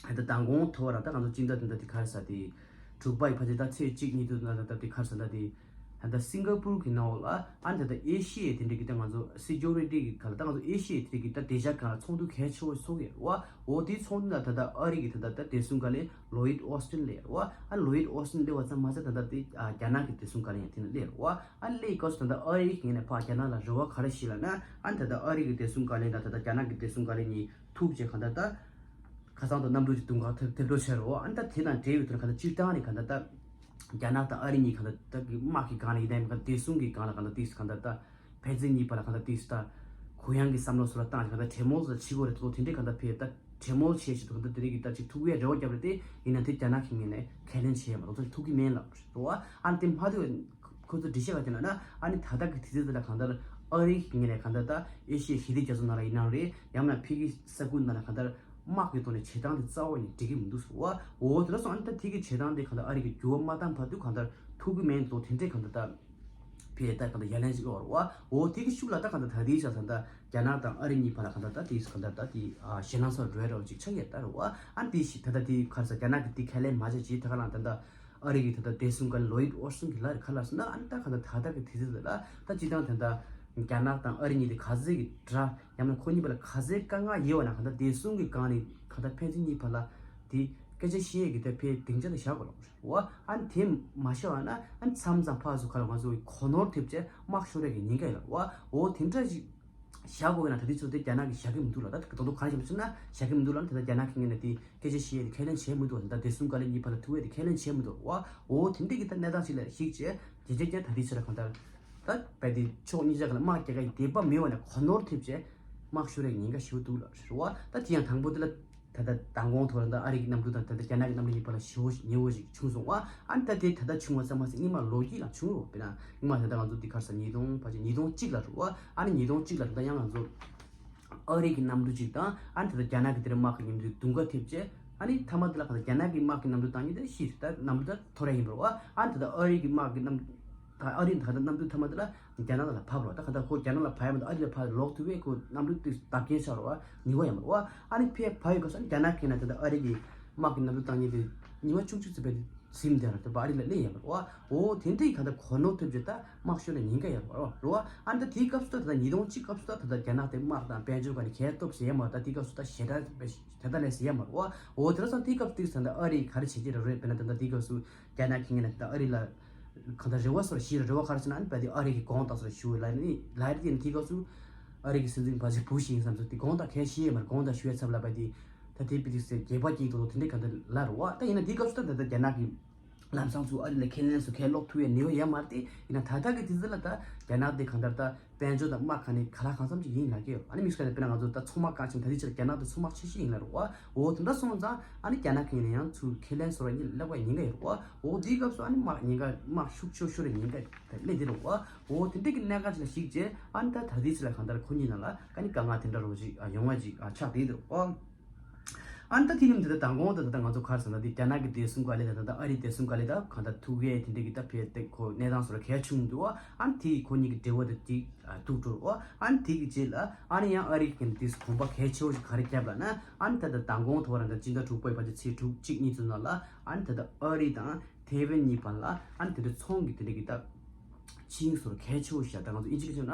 ལྟ་མདང་དགོང་ཐོག་ར་ད་ང་ཚོ་སྤྱི་ཟླ་དེ་འདྲ་དེ་ག་རེ་ཟ་དེ་དྲུག་པ་ཡི་ཕལ་ཆེར་ད་ཚེས་གཅིག་གཉིས་དུ་ན་ད་ལྟ་དེ་ག་རེ་ཟ་ད་དེ། ད་ལྟ་སིང་ག་པུར་གྱི་ནང་ལ། ཨ་ནི་ད་ལྟ་ཨེ་ཤི་ཡའི་དེ་འདྲ་གི་ད་ང་ཚོ་སི་ཀིའུ་རི་ཊི་གི་ག་ལ་ད་ང་ཚོ་ཨེ་ཤི་ཡའི་དེ་འདྲ་གི་ད་དེ་ཤ་ག་ལ་ཚོགས་འདུ་གལ་ཆེ་བོ་ཚོགས་ཡོད་རེད་བ། འོ་དེའི་ཚོགས་འདུ་ལ་ད་ལྟ་ཨ་རི་གི་ད་ལྟ་ད་བདེ་སྲུང་བཀའ་བློན་ལོ་ཡིད་ཨོ་སི་ཊིན་སླེབས་ཡོད་རེད་བ། ཨ་ལོ་ཡིད་ཨོ་སི་ཊིན་སླེབས་པ་ཙམ་མ་ཟད་ད་ལྟ་དེ་ཨ་རྒྱ་ནག་གི་བདེ་སྲུང་བཀའ་བློན་ཡང་དེ་ནས་སླེབས་ཡོད་རེད་བ། ཨ་སླེབས་སྐབས་སུ་ད་ལྟ་ཨ་རི་གི་ངོས་ནས་ཕར་རྒྱ་ནག་ལ་རེ་བ་ག་རེ་ཞིག་ལབ་ན། ཨ་ནི་ད་ལྟ་ཨ་རི་གི་བདེ་སྲུང་བཀའ་བློན་དང་ད་ལྟ་རྒྱ་ནག་གི་བདེ་སྲུང་བཀའ་བློན་གཉིས་ཐུག་བྱས་གང་ལྟར་ད་ཁ་སང་དང་གནམ་གྲུ་གཅིག་དུང་དཀར་ཐེབས་ཐེབས་འགྲོ་བྱས་རེད་བ། ཨ་ནི་ད་དེ་དང་འབྲེལ་བའི་ཐོག་ནས་གང་ལྟར་སྤྱིར་བཏང་ནས་གང་ལྟར་ད་རྒྱ་ནག་དང་ཨ་རི་གཉིས་གང་ལྟར་ད་གི་དམག་གི་སྒང་ལ་ཡིན་ནའི་གང་ལྟར་བདེ་སྲུང་གི་སྒང་ལ་གང་ལྟར་ཏིག་ཙམ་གང་ལྟར་ད་ཕན་ཚུན་གཉིས་བར་ལ་གང་ལྟར་ཏིག་ཙམ་ད་གུ་ཡངས་ཀྱི་བསམ་བློ་སོགས་ལ་བཏང་བྱས་གང་ལྟར་གྲོས་མོལ་སོགས་བྱེད་དགོས་རེད། ད་དེ་འདྲའི་གང་ལྟར་ཕེབས་ད་གྲོས་མོལ་བྱེད་བྱེད་དུ་གང་ལྟར་དེ་འདྲའི་གི་ད་ཅིག་ཐུག་པའི་རེ་བ་བརྒྱབ་རེད་དེ། ཡིན་ན་དེ་རྒྱ་ནག་གི་ངོས་ནས་ཁས་ལེན་བྱས་མ་གཏོགས་ད་ཐུག་གི་མེད་ལབ་རེད་བ། ཨ་ནི་དེ་མ་ཐུག་ ཁོ་ཚོ་འགྲེལ་བཤད་ག་བྱས་ན་ན། ཨ་ནི་ད་ལྟ་གི་དུས་ཚོད་འདི་ལ་གང་ལྟར་ཨ་རི་གི་ངོས་ནས་གང་ལྟར་ད་ཨེ་ཤི་ཡའི་ཞི་བདེ་རྒྱ་མཚོ་ནང་ལ་ཡིན་ནའང་རེད། ཡང་ན་ཕ་གི་ས་ཁུལ་ནང་ལ་གང་ལྟར་དམག་གི་ཐོག་ནས་བྱེད་སྟངས་དེ་རྩ་བ་ནས་འགྲིག་གི་མི་འདུག་ཟེར་བ། འོ་དེ་འདྲ་སོང་། ཨ་ནི་ད་དེ་གི་བྱེད་སྟངས་དེ་གང་ལྟར་ཨ་རི་གི་འགྱུར་བ་མ་བཏང་བར་དུ་གང་ལྟར་ཐུབ་ཀྱི་མེད་འདུག། དེ་འདྲའི་གང་ལྟར་ད་ཕེ་ད་གང་ལྟར་ཡ་ལན་ཞིག་ཡོད་རེད་བ། འོ་དེ་གི་ཤུགས་ལ་ད་གང་ལྟར་ད་ལྟའི་ཆར་ད་ལྟ་རྒྱ་ནག་དང་ཨ་རི་གཉིས་བར་ལ་གང་ལྟར་ད་དེ་གང་ལྟར་ད་དེ་ཞེད་སྣང་ཚ་འགྲོ་ཡ་འདྲ་བོ་ཅིག་ཆགས་ཡོད་ད་རེད་བ། ཨ་ནི་དེ་ཞིག་ད་ལྟ་དེ་ག་རེ་ཟེར། རྒྱ་ནག་གི་དེ་ཁས་ལེན་མ་བྱས་ཅིག་ད་ག་ལ་ད་ལྟ་ཨ་རི་གི་ད་ལྟ་བདེ་སྲུང་བཀའ་བློན་ལོ་ཡིད་ཨོ་སིན་གྱིས་ལབ་རེད། ག་རེ་ལབ་སོང་ན། ཨ་ནི་ད་གང་ལྟར་ད་ལྟ་གི་དུས་ཚོད་འདི་ལ་ད་སྤྱིར་བཏང་ད་ལྟ་རྒྱ་ནག་དང་ཨ་རི་གཉིས་དེ་ག་ཚོད་ཀྱི་དགྲ་ཡང་ན་ཁོ་གཉིས་བར་ལ་ག་ཚོད་དཀའ་ངལ་ཡོད་པ་ན། གང་ལྟར་བདེ་སྲུང་གི་སྒང་ནས་གང་ལྟར་ཕན་ཚུན་གཉིས་བར་ལ་དེ་སྐད་ཆ་བཤད་ཡས་ཀྱི་ད་ཕའི་སྡིངས་ཆ་དེ་བཞག་དགོས་ལབ་རེད་བ། ཨ་ནི་དེ་མ་བཞག་པ་ན་ཨ་ནི་མཚམས་མཚམས་ཕར་ཚུར་ག་ལ་ང་ཚོ་གོ་ནོར་ཐེབས་བྱས་དམག་ཤོར་ཡས་ཀྱི་ཉེན་ཁ་ཡོད་ལབ་རེད་བ། འོ་དེ་འདྲ་ཞིག་བཞག་དགོས་ཀྱི་ན། ད་དེ་ཚོ་དེ་རྒྱ་ནག་གིས་བཞག་གི་མི་འདུག་ལ། ད་དོན་དུ་གང་ཞིག་མ་ཟེར་ན་བཞག་གི་མི་འདུག་ལ། ད་ལྟ་རྒྱ་ནག་གི་ངོས་ནས་དེ་སྐད་ཆ་བཤད་ཡས་དེ་ཁས་ལེན་བྱས་མི་འདུག། ད་བདེ་སྲུང་བཀའ་བློན་གཉིས་བར་ལ་ཐུག་ཡས་དེ་ཁས་ལེན་བྱས་མི་འདུག་བ། འོ་དེ་འདྲས་ཀྱི་ད་གནས་སྟངས་ཤིག་ལ་གཞིགས་བྱས་རྒྱལ་སྤྱིའི་ཐད་དེ་ཆ་ལ་གང་ལྟར་ད་བལ་དེ་ཕྱོགས་གཉིས་ཆ་ག་ལ་དམག་རྒྱག་ག་ཡི་དད་པ་མེད་པ་ནས་གོ་ནོར་ཐེབས་བྱས་དམག་ཤོར་ཡས་ཉེན་ཁ་ཞེ་པོ་འདུག་ལ་རེད་བ། ད་དེ་ཡང་དང་པོ་དེ་ལ་ད་ལྟ་མདང་དགོང་ཐོག་ལ་ད་ཨ་རི་གི་གནམ་གྲུ་དང་ད་ལྟ་རྒྱ་ནག་གི་གནམ་གྲུ་གཉིས་བར་ལ་ཞེ་པོ་ཉེ་བོ་ཞིག་བྱུང་སོང་བ། ཨ་ནི་ད་དེ་ད་ལྟ་བྱུང་བ་ཙམ་མ་ཟད་སྔོན་མ་ལོ་རྒྱུས་ལ་བྱུང་རོགས། དཔེར་ན་སྔོན་མ་ད་ལྟ་ང་ཚོ་འདི་ག་རེ་ཟེར་ཉིས་སྟོང་ཕལ་ཆེར་ཉིས་སྟོང་གཅིག་ལ་རེད་བ། ཨ་ནི་ཉིས་སྟོང་གཅིག་ལ་ད་ལྟ་ཡང་ང་ཚོ་ཨ་རི་གི་གནམ་གྲུ་གཅིག་དང་ཨ་ནི་ད་ལྟ་རྒྱ་ནག་གི་དེར་དམག་གི་མཉམ་དུ་རྡུང་ག་ཐེབས་བྱས། ཨ་ནི་མཐའ་མ་དེ་ལ་ག་ད་རྒྱ་ནག་གི་དམག་གི་གནམ་གྲུ་བཏང་ཉིན་དེ་ཤི་ད་གནམ་གྲུ་ད་འཐོར་ཡ་ཡིན་པ་རེད་བ། ཨ་ནི་ད་ལྟ་ཨ་རི་གི་དམག་གི་གནམ་ད་ཨ་རི་ད་ད་གནམ་གྲུ་མཐའ་མ་དེ་ལ་རྒྱ་ནག་ལ་ཕབ་རོགས། ད་ག་ད་ཁོ་རྒྱ་ནག་ལ་ཕབ་ཡ་མ་གཏོགས་ཨ་རི་ལ་ཕབ་ལོག་ཐུབ་པས་ཁོ་གནམ་གྲུ་དེ་བརྡབ་སྐྱོན་ཆགས་རོགས་ཉེ་བ་ཡིན་པ་རེད་བ། ཨ་ནི་ཕེ་ཕ་ཡི་ག་ས་རྒྱ་ནག་གི་ན་ད་ལྟ་ཨ་རི་གི་དམག་གི་གནམ་གྲུ་བཏང་ཉིན་དེ་ཉི་མ་བཅུ་གཅིག་ཙམ་པའི་ཟིན་དེ་ར་ད་ཨ་རི་ལ་སླེབས་ཡ་མ་རེད་བ། འོ་དེ་འདྲ་ཡི་ག་ད་གོ་ནོར་ཐེབས་རྗེས་ད་དམག་ཤོར་ལ་ཉེན་ཁ་ཡོད་རེད་བ། ཨ་ནི་ད་དེའི་སྐབས་སུ་ད་ད་ཉིས་སྟོང་གཅིག་སྐབས་སུ་ད་ད་རྒྱ་ནག་དེ་དམག་དང་དཔལ་འབྱོར་ག་ནས་གས་སྟོབས་ཟེར་ཡ་མ་རེད། ད་དེའི་སྐབས་སུ་ད་ཞེ་དྲག་དེ་ད་ལས་ཟེར་ཡ་མ་རེད་བ། འོ་དེ་ར་སང་དེའི་སྐབས་དེ་ད་ད་ཨ་རི་ག་རེ་བྱེད་ཀྱི་རེད་རེད། དཔེར་ན་ད་ད་དེའི་སྐབས་སུ་རྒྱ་ནག་གི་ངོས་ནས་ད་ཨ་རི་ལ་གང་ད་རེ་བ་སོར་ཞིག་རེ་བ་ག་རེ་ཟེར་ན། ཨ་ནི་བ་དེ་ཨ་རི་གི་གོང་ད་སོར་ཞུ་ལ་ནི་ལ་རེ་དེ་ནི་དེའི་སྐབས་སུ་ཨ་རི་གི་སྲིད་འཛིན་བ་ཞིག་བུ་ཞིག་ཡིན་བསམ་ཚུལ་དེ་གོང་ད་གས་ཞིག་ཡ་མ་རེད། གོང་ད་ཞུ་ཡ་ཚབ་ལ་བ་དེ་ད་དེ་པི་དེ་སེ་རྒྱལ་བ་སྐྱིད་དོ་དེ་འདྲ་གང་ད་ལ་རེད་བ། ད་ཡིན་ན་དེའི་སྐབས་སུ་ད་ད་ད་རྒྱ་ནག་གི་ལམ་སང་ཚུ་ཨ་རི་ལ་ཁས་ལེན་སུ་ཁས་ལོག་ཐུབ་ཡ་ནི་ཡོད་ཡ་མ་རེད། དེ་ཡིན་ན་ད་ལྟ་གི་དུས་ཚོད་ལ་ད་རྒྱ་ནག་དེ་གང་ལྟར་ད་དཔལ་འབྱོར་དང་དམག་ག་ནས་ག་ལ་གང་འཚམ་ཅིག་ཡིན་ལ་གི་ཡོད། ཨ་ནི་མི་སྐད་ནས་དཔེར་ན་ང་ཚོ་ད་ཚོང་དམག་གང་ཆེན་ད་དེ་ཕྱིར་རྒྱ་ནག་དེ་ཚོང་དམག་ཆེ་ཤོས་ཡིན་ལ་རེད་བ། འོ་དེ་འདྲ་སོང་ཙང་ཨ་ནི་རྒྱ་ནག་གི་ནས་ཡང་ཚུར་ཁས་ལེན་སོར་ཉིན་ལབ་པ་ཉིན་ག་ཡོད་རེད་བ། འོ་དེའི་སྐབས་སུ་ཨ་ནི་དམག་ཉིན་ག་དམག་ཤུགས་ཆེ་ཤོས་རེ་ཉིན་ག་སླེབས་དེ་རེད་བ། འོ་དེ་འདྲ་གི་གནད་འགག་ཅིག་ལ་གཞིགས་རྗེས་ཨ་ནི་ད་ད་དེ་ཕྱིར་ལ་གང་ལྟར་ཁོ་གཉིས་ནང་ལ་ཨ་ནི་དཀའ་ངལ་དེ་འདྲ་རོ་ཞིག་ཡོང་བ་ཅིག་ཆགས་དེ་རེད་བ། ཨ་ནི་ད་དེ་རིང་དེ་ད་མདང་དགོང་དུ་ད་ད་ང་ཚོ་ག་རེ་ཟེར་ན་དེ་རྒྱ་ནག་གི་བདེ་སྲུང་བཀའ་བློན་དང་ད་ད་ཨ་རིའི་བདེ་སྲུང་བཀའ་བློན་ད་གང་ལྟར་ཐུག་ཡས་དེ་འདྲ་གི་ད་ཕེ་དེ་ཁོ་གནས་སྟངས་སོགས་གལ་ཆུང་འདུག་བ། ཨ་ནི་དེ་གི་ཁོ་གཉིས་ཀྱི་འབྲེལ་བ་དེ་ཅིག་ཐུག་འགྲོ་བ། ཨ་ནི་དེ་གི་རྗེས་ལ་ཨ་ནི་ཡང་ཨ་རི་གི་དེ་གོམ་པ་གལ་ཆེ་བོ་ཞིག་ག་རེ་བརྒྱབ་ལ་ན། ཨ་ནི་ད་ད་མདང་དགོང་ཐོག་རང་ད་སྤྱི་ཟླ་དྲུག་པའི་བར་གྱི་ཚེས་དྲུག་གཅིག་གཉིས་ཙམ་ནང་ལ་ཨ་ནི་ད་ད་ཨ་རི་དང་ཐའེ་ཝན་གཉིས་བར་ལ་ཨ་ནི་དེ་འདྲ་ཚོང་གི་དེ་འདྲ་གི་ད་ཆིངས་སོགས་གལ་ཆེ་བོ་ཞིག་ད་ང་ཚོ་ཨིན་ཇི་སྐད་ཆ་ན།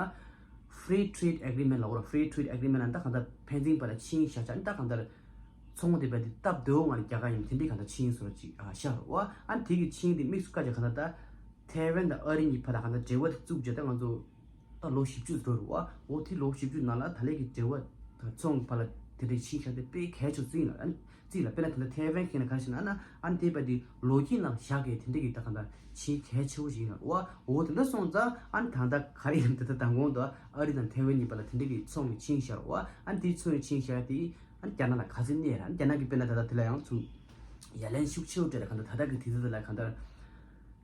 Free Trade Agreement ལབ་རོགས། Free Trade Agreement ལ་ད་གང་ལྟར་ཕན་ཚུན་བར་ལ་ཆིངས་བཞག་ཆ་ནི་ད་གང་ལྟར་ཚོང་དེ་བས་དེ་སྟབས་བདེ་བོ་ངང་ལ་རྒྱག་ག་ཡིན་དེ་འདྲའི་གང་ལྟར་ཆིངས་སོགས་ཅིག་བཞག་རོགས། ཨ་ནི་དེ་གི་ཆིངས་དེ་དམིགས་སུ་བཀར་བྱས་གང་ལྟར་ད་ཐའེ་ཝན་དང་ཨ་རི་གཉིས་བར་ལ་གང་ལྟར་འབྲེལ་བ་དེ་བཙུགས་བྱས་ད་ང་ཚོ་ད་ལོ་བཞི་བཅུ་འགྲོ་རུ་བ། འོ་དེ་ལོ་བཞི་བཅུ་ནང་ལ་ད་ལས་ཀྱི་འབྲེལ་བ་ད་ཚོང་བར་ལ་དེ་འདྲའི་ཆིངས་བཞག་དེ་དཔེ་གལ་ཆེ་བརྩི་ཡིན་ལ། ཨ་ནི་རྩིས་ལ་དཔེར་ན་དེ་འདྲ་ཐའེ་ཝན་ཁེ་ན་ག་རེ་ཞིག་ན་ཨ་ན་ཨ་ནི་དེ་བས་དེ་ལོ་རྒྱུས་ནང་བཞག་གི་དེ་འདྲ་གི་ད་གང་ལྟར་ཆེས་གལ་ཆེ་བོ་ཞིག་ཡིན་ལ། འོ་འོ་དེ་འདྲ་སོང་ཙང་ཨ་ནི་ད་ལྟ་ག་རེ་ཡིན་དེ་ད་དང་གོང་དུ་ཨ་རི་དང་ཐའེ་ཝན་གཉིས་བར་ལ་དེ་འདྲ་གི་ཚོང་གི་ཆིངས་བཞག་རོགས། ཨ་ནི་དེའི་ཚོང་གི་ཆིངས་བཞག་དེ་ཨ་ནི་རྒྱ་ནག་ལ་ག་ཚོད་གནས་ར། ཨ་ནི་རྒྱ་ནག་གི་དཔེར་ན་ད་ལྟ་དེ་ལ་ཡང་ཚུར་ཡ་ལན་ཤུགས་ཆེ་བོ་སྤྲད་ལ་གང་ལྟར་ད་ལྟ་གི་དུས་ཚོད་དེ་ལ་གང་ལྟར།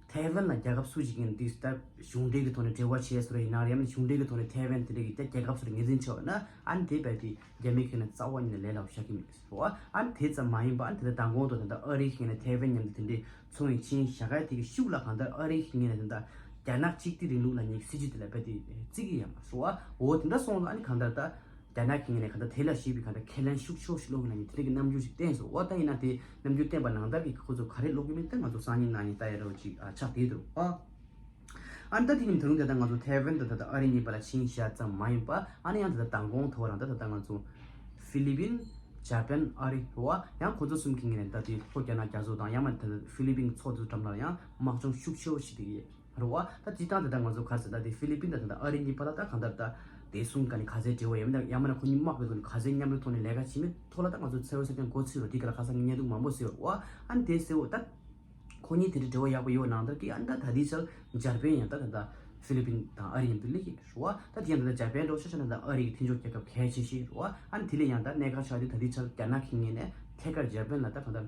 ཐའེ་ཝན་ལ་རྒྱལ་ཁབ་སུ་ཞིག་ཡིན་དུས་ད་གཞུང་འབྲེལ་གྱི་ཐོག་ནས་འབྲེལ་བ་བྱས་སོ་རེ་ཡིན་ན་རེད། ཡང་ན་གཞུང་འབྲེལ་གྱི་ཐོག་ནས་ཐའེ་ཝན་དེ་འདྲ་གི་ད་རྒྱལ་ཁབ་སུ་རེ་ངོས་འཛིན་བྱས་པ་ན་ཨ་ནི་དེ་བས་དེ་རྒྱ་མི་ཁེ་ན་རྩ་བ་ཉིད་ནས་ལས་སླ་བོ་བཞག་གི་མེད་ཟེར་བ། ཨ་ནི་དེ་ཙམ་མ་ཡིན་པ་ཨ་ནི་དེ་ལྟར་མདང་དགོང་དུ་ད་ལྟ་ཨ་རི་ཁེ་ན་ཐའེ་ཝན་མཉམ་དུ་དེ་འདྲའི་ཚོང་གི་ཆིངས་བཞག་ག་དེ་གི་ཤུགས་ལ་གང་ལྟར་ཨ་རི་ཁེ་ན་ད་ལྟ་རྒྱ་ནག་གཅིག་སྡུད་རིང་ལུགས་ལ་ཉེ་སྲིད་ཇུས་དེ་ལ་བས་དེ་བརྩི་གི་ཡ་མ་ཟེར་བ། འོ་དེ་འདྲ་སོང་ཙང་ཨ་ནི་གང་ལྟར་ད། རྒྱ་ནག་གི་ངོས་ནས་གང་ལྟར་དེ་ལ་ཞིག་པའི་གང་ལྟར་ཁས་ལེན་ཤུགས་ཆེ་བོ་ཞིག་སློག་གི་ན་ཡིན་དེ་འདྲ་གི་རྣམ་འགྱུར་ཞིག་བསྟན་སོང་། འོ་ད་ཡིན་ན་དེ་རྣམ་འགྱུར་བསྟན་པ་ནང་ལྟར་གྱི་ཁོ་ཚོ་ག་རེ་ཀློག་གི་མིན་ད་ང་ཚོ་སང་ཉིན་གནངས་ཉིན་ལྟ་ཡ་འདྲ་བོ་ཅིག་ཨ་ཆགས་བསྡད་འདུག་ཨ། ཨ་ནི་ད་དེ་ཉིན་ད་རུང་དེ་ལྟར་ང་ཚོ་ཐའེ་ཝན་དང་ད་ལྟ་ཨ་རི་གཉིས་བར་ལ་ཆིངས་བཞག་ཙམ་མ་ཡིན་པ་ཨ་ནི་ཡང་ད་ལྟ་མདང་དགོང་ཐོག་རང་ད་ད་ལྟ་ང་ཚོ་ཧྥི་ལི་པིན། ཇ་པན། ཨ་རི་རེད་བ། ཡང་ཁོ་ཚོ་གསུམ་གྱི་ངོས་ནས་ད་དེ་ལྷོ་རྒྱ་ནག་རྒྱ་མཚོ་དང་ཡང་མ་ད་ཧྥི་ལི་པིན་མཚོ་དེ་ཚོ་འགྲམ་ལ་ཡང་དམག་སྦྱོང་ཤུགས་ཆེ་བོ་ཞིག་བསྡད་ཀྱི་ཡོད། རེད་བ། ད་སྤྱིར་བཏང་དེ་ལྟར་ང་ཚོ་ག་རེ་ཟེར་ད་དེ་ཧྥི་ལི་པིན་དང་དེ་ལྟར་ཨ་རི་གཉིས་བར་ལ་ད་གང་ལྟར་ད་བདེ་སྲུང་ག་ནས་ག་ཚད་འབྲེལ་བ་ཡོད་མེད་ད་ཡང་མིན་ན་ཁོ་གཉིས་དམག་གི་ཐོག་ནས་ག་ཚད་མཉམ་རུབ་ཐོག་ནས་ལས་ཀ་བྱེད་མེད་ཐོག་ལ་ད་ང་ཚོ་འཚེ་བ་སེར་སྐྱ་མགོ་ཚོས་རོགས་དེ་ག་ལ་ཁ་སང་གི་བརྙན་ཐུང་མང་པོ་གཟིགས་རོགས། ཨ་ནི་དེ་གཟིགས་འོ་ད་ཁོ་གཉིས་དེ་འདྲ་འབྲེལ་བ་ཡག་པོ་ཡོད་ནང་ལྟར་གྱི་ཨ་ནི་ད་ད་དེའི་ཆར་འཇར་པན་ཡང་ད་ད་ད་ཧྥི་ལི་པིན་དང་ཨ་རི་མཉམ་དུ་སླེབས་ཀྱི་རེད་བ། ད་དེ་ཡང་ད་ད་འཇར་པན་འགྲོ་ཆ་ཆ་ན་ད་ཨ་རི་གི་མཐུན་ཕྱོགས་རྒྱལ་ཁབ་གལ་ཆེ་ཤོས་རེད་བ། ཨ་ནི་དེ་ལས་ཡང་ད་གནད་འགག་ཆགས་དུས་ད་དེའི་ཆར་རྒྱ་ནག་གི་ངོས་ནས་ཐད་ཀར་འཇར་པན་ལ་ད་གང་ལྟར།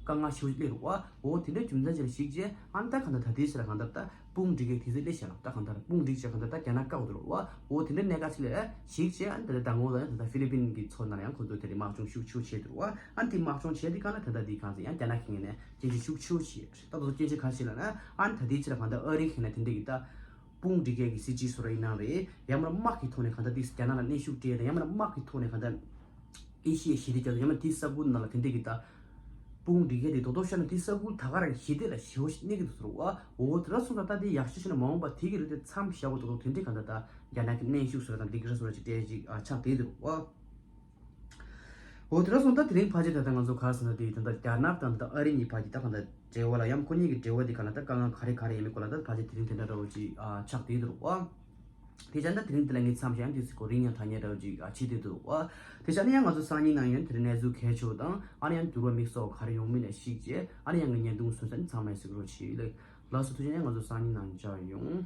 དཀའ་ངལ་ཞེ་པོ་ཅིག་སླེབས་རེད་བ། འོ་དེ་འདྲའི་རྒྱུ་མཚན་ཅིག་ལ་གཞིགས་རྗེས་ཨ་ནི་ད་གང་ལྟར་ད་ལྟའི་ཆར་གང་ལྟར་ད་ དཔུང་སྒྲིག་གི་དུས་ཚོད་སླེབས་ཤག་ལ། ད་གང་ལྟར་དཔུང་སྒྲིག་བྱས་གང་ལྟར་ད་རྒྱ་ནག་བཀག་འདུག་བ། འོ་དེ་འདྲ་གནད་འགག་ཅིག་ལ་ཞིག་བྱས། ཨ་ནི་ད་ལྟ་ད་ངོ་ལ་ཡང་ད་ལྟ་ཧྥི་ལི་པིན་གྱི་མཚོ་ནང་ལ་ཡང་ཁོ་ཚོ་དེ་རིང་དམག་སྦྱོང་ཤུགས་ཆེ་བྱས་འདུག་བ། ཨ་ནི་དེ་དམག་སྦྱོང་བྱས་དེ་གང་ལ་ད་ལྟ་དེ་གང་ཟེར་ཡང་རྒྱ་ནག་གི་ངོས་ནས་སྐྱོན་བརྗོད་ཤུགས་ཆེ་བྱས། ད་དུང་སྐྱོན་བརྗོད་ག་རེ་བྱས་ལབ་ན། ཨ་ནི་ད་ལྟའི་ཆར་གང་ལྟར་ཨ་རི་གི་ནས་དེ་འདྲ་གི་ད་དཔུང་སྒྲིག་མཁན་གྱི་སྲིད་ཇུས་བཟོ་འདྲ་ཡིན་ན་རེད། ཡང་མིན་ན་དམག་གི་ཐོག་ནས་གང་ལྟར་དེ་རྒྱ་ནག་ལ་གནོན་ཤུགས་སྤྲད་དང་། ཡང་མིན་ན་དམག་གི་ཐོག་ནས་གང་ལྟར་ཨེ་ཤི་ཡའི་ཞི་བདེ་རྒྱ་མཚོ། ཡང་མིན་ན་དེའི་ས་ཁུལ་ནང་ལ་དེ་འདྲ་གི་ད་དཔུང་སྒྲིག་མཁན་དེ་རྡོག་རྡོག་བཤད་ན་དེའི་ས་ཁུལ་ད་ག་རང་ཞི་བདེ་ལ་ཞེ་པོ་ཞིག་གནས་ཀྱི་འདུག་ཟེར་བ། འོ་དེ་འདྲ་སོང་ཙང་ད་དེ་ཡག་ཤོས་ཤིག་ན་མ་འོངས་པ་དེ་གི་རིགས་དེ་མཚམས་བཞག་པ་རྡོག་རྡོག་དེ་འདྲའི་གང་ལྟར་ད་རྒྱ་ནག་གི་གནོན་ཤུགས་བཟོ་འདྲ་དང་སྡིགས་ར་བཟོ་འདྲ་ཅིག་སྤྲད་ཅིག་ཨ་ཆགས་བསྡད་འདུག་བ། འོ་དེ་འདྲ་སོང་ཙང་དེ་རིང་ཕལ་ཆེར་ད་ལྟ་ང་ཚོ་ག་རེ་ཟེར་ན་དེ་ད་ལྟ་རྒྱ་ནག་དང་ད་ཨ་རི་གཉིས་བར་གྱི་ད་གང་ལྟར་འབྲེལ་བ་ལ་ཡང་ཁོ་གཉིས་ཀྱི་འབྲེལ་བ་དེ་གང་ལ་ད་དཀའ་ངལ་ག་རེ་ག་རེ་ཡིན་མིན་སྐོར་ལ་ད་ཕལ་ཆེར་དེ་རིང་དེ་འདྲ་འདྲ་བོ་ཅིག་ཨ་ཆགས་བསྡད་འདུག་བ། དེ་བྱས་ན་དེ་རིང་འདི་ལ་ངས་མཚམས་བཞག་ཡང་དུས་ཚོད་ཁོ་རིང་ཡང་ཐག་ཉེ་འདྲ་བོ་ཅིག་ཨ་ཕྱིན་བསྡད་འདུག་བ། དེ་བྱས་ན་ཡང་ང་ཚོ་སང་ཉིན་ནང་ཡང་དེ་རིང་གནས་ཚུལ་གལ་ཆེ་བ་དང་། ཨ་ནི་ཡང་འགྱུར་བ་དམིགས་བསལ་ག་རེ་ཡོང་མིན་ལ་གཞིགས་བྱས། ཨ་ནི་ཡང་ངའི་བརྙན་ཐུང་སོན་ས་ནི་ཚང་མ་གཟིགས་རོགས་བྱེད་ལེ། ལགས་སོ། ཐུགས་རྗེ་ཆེ། ཡང་ང་ཚོ་སང་ཉིན་ནང་མཇལ་ཡོང་།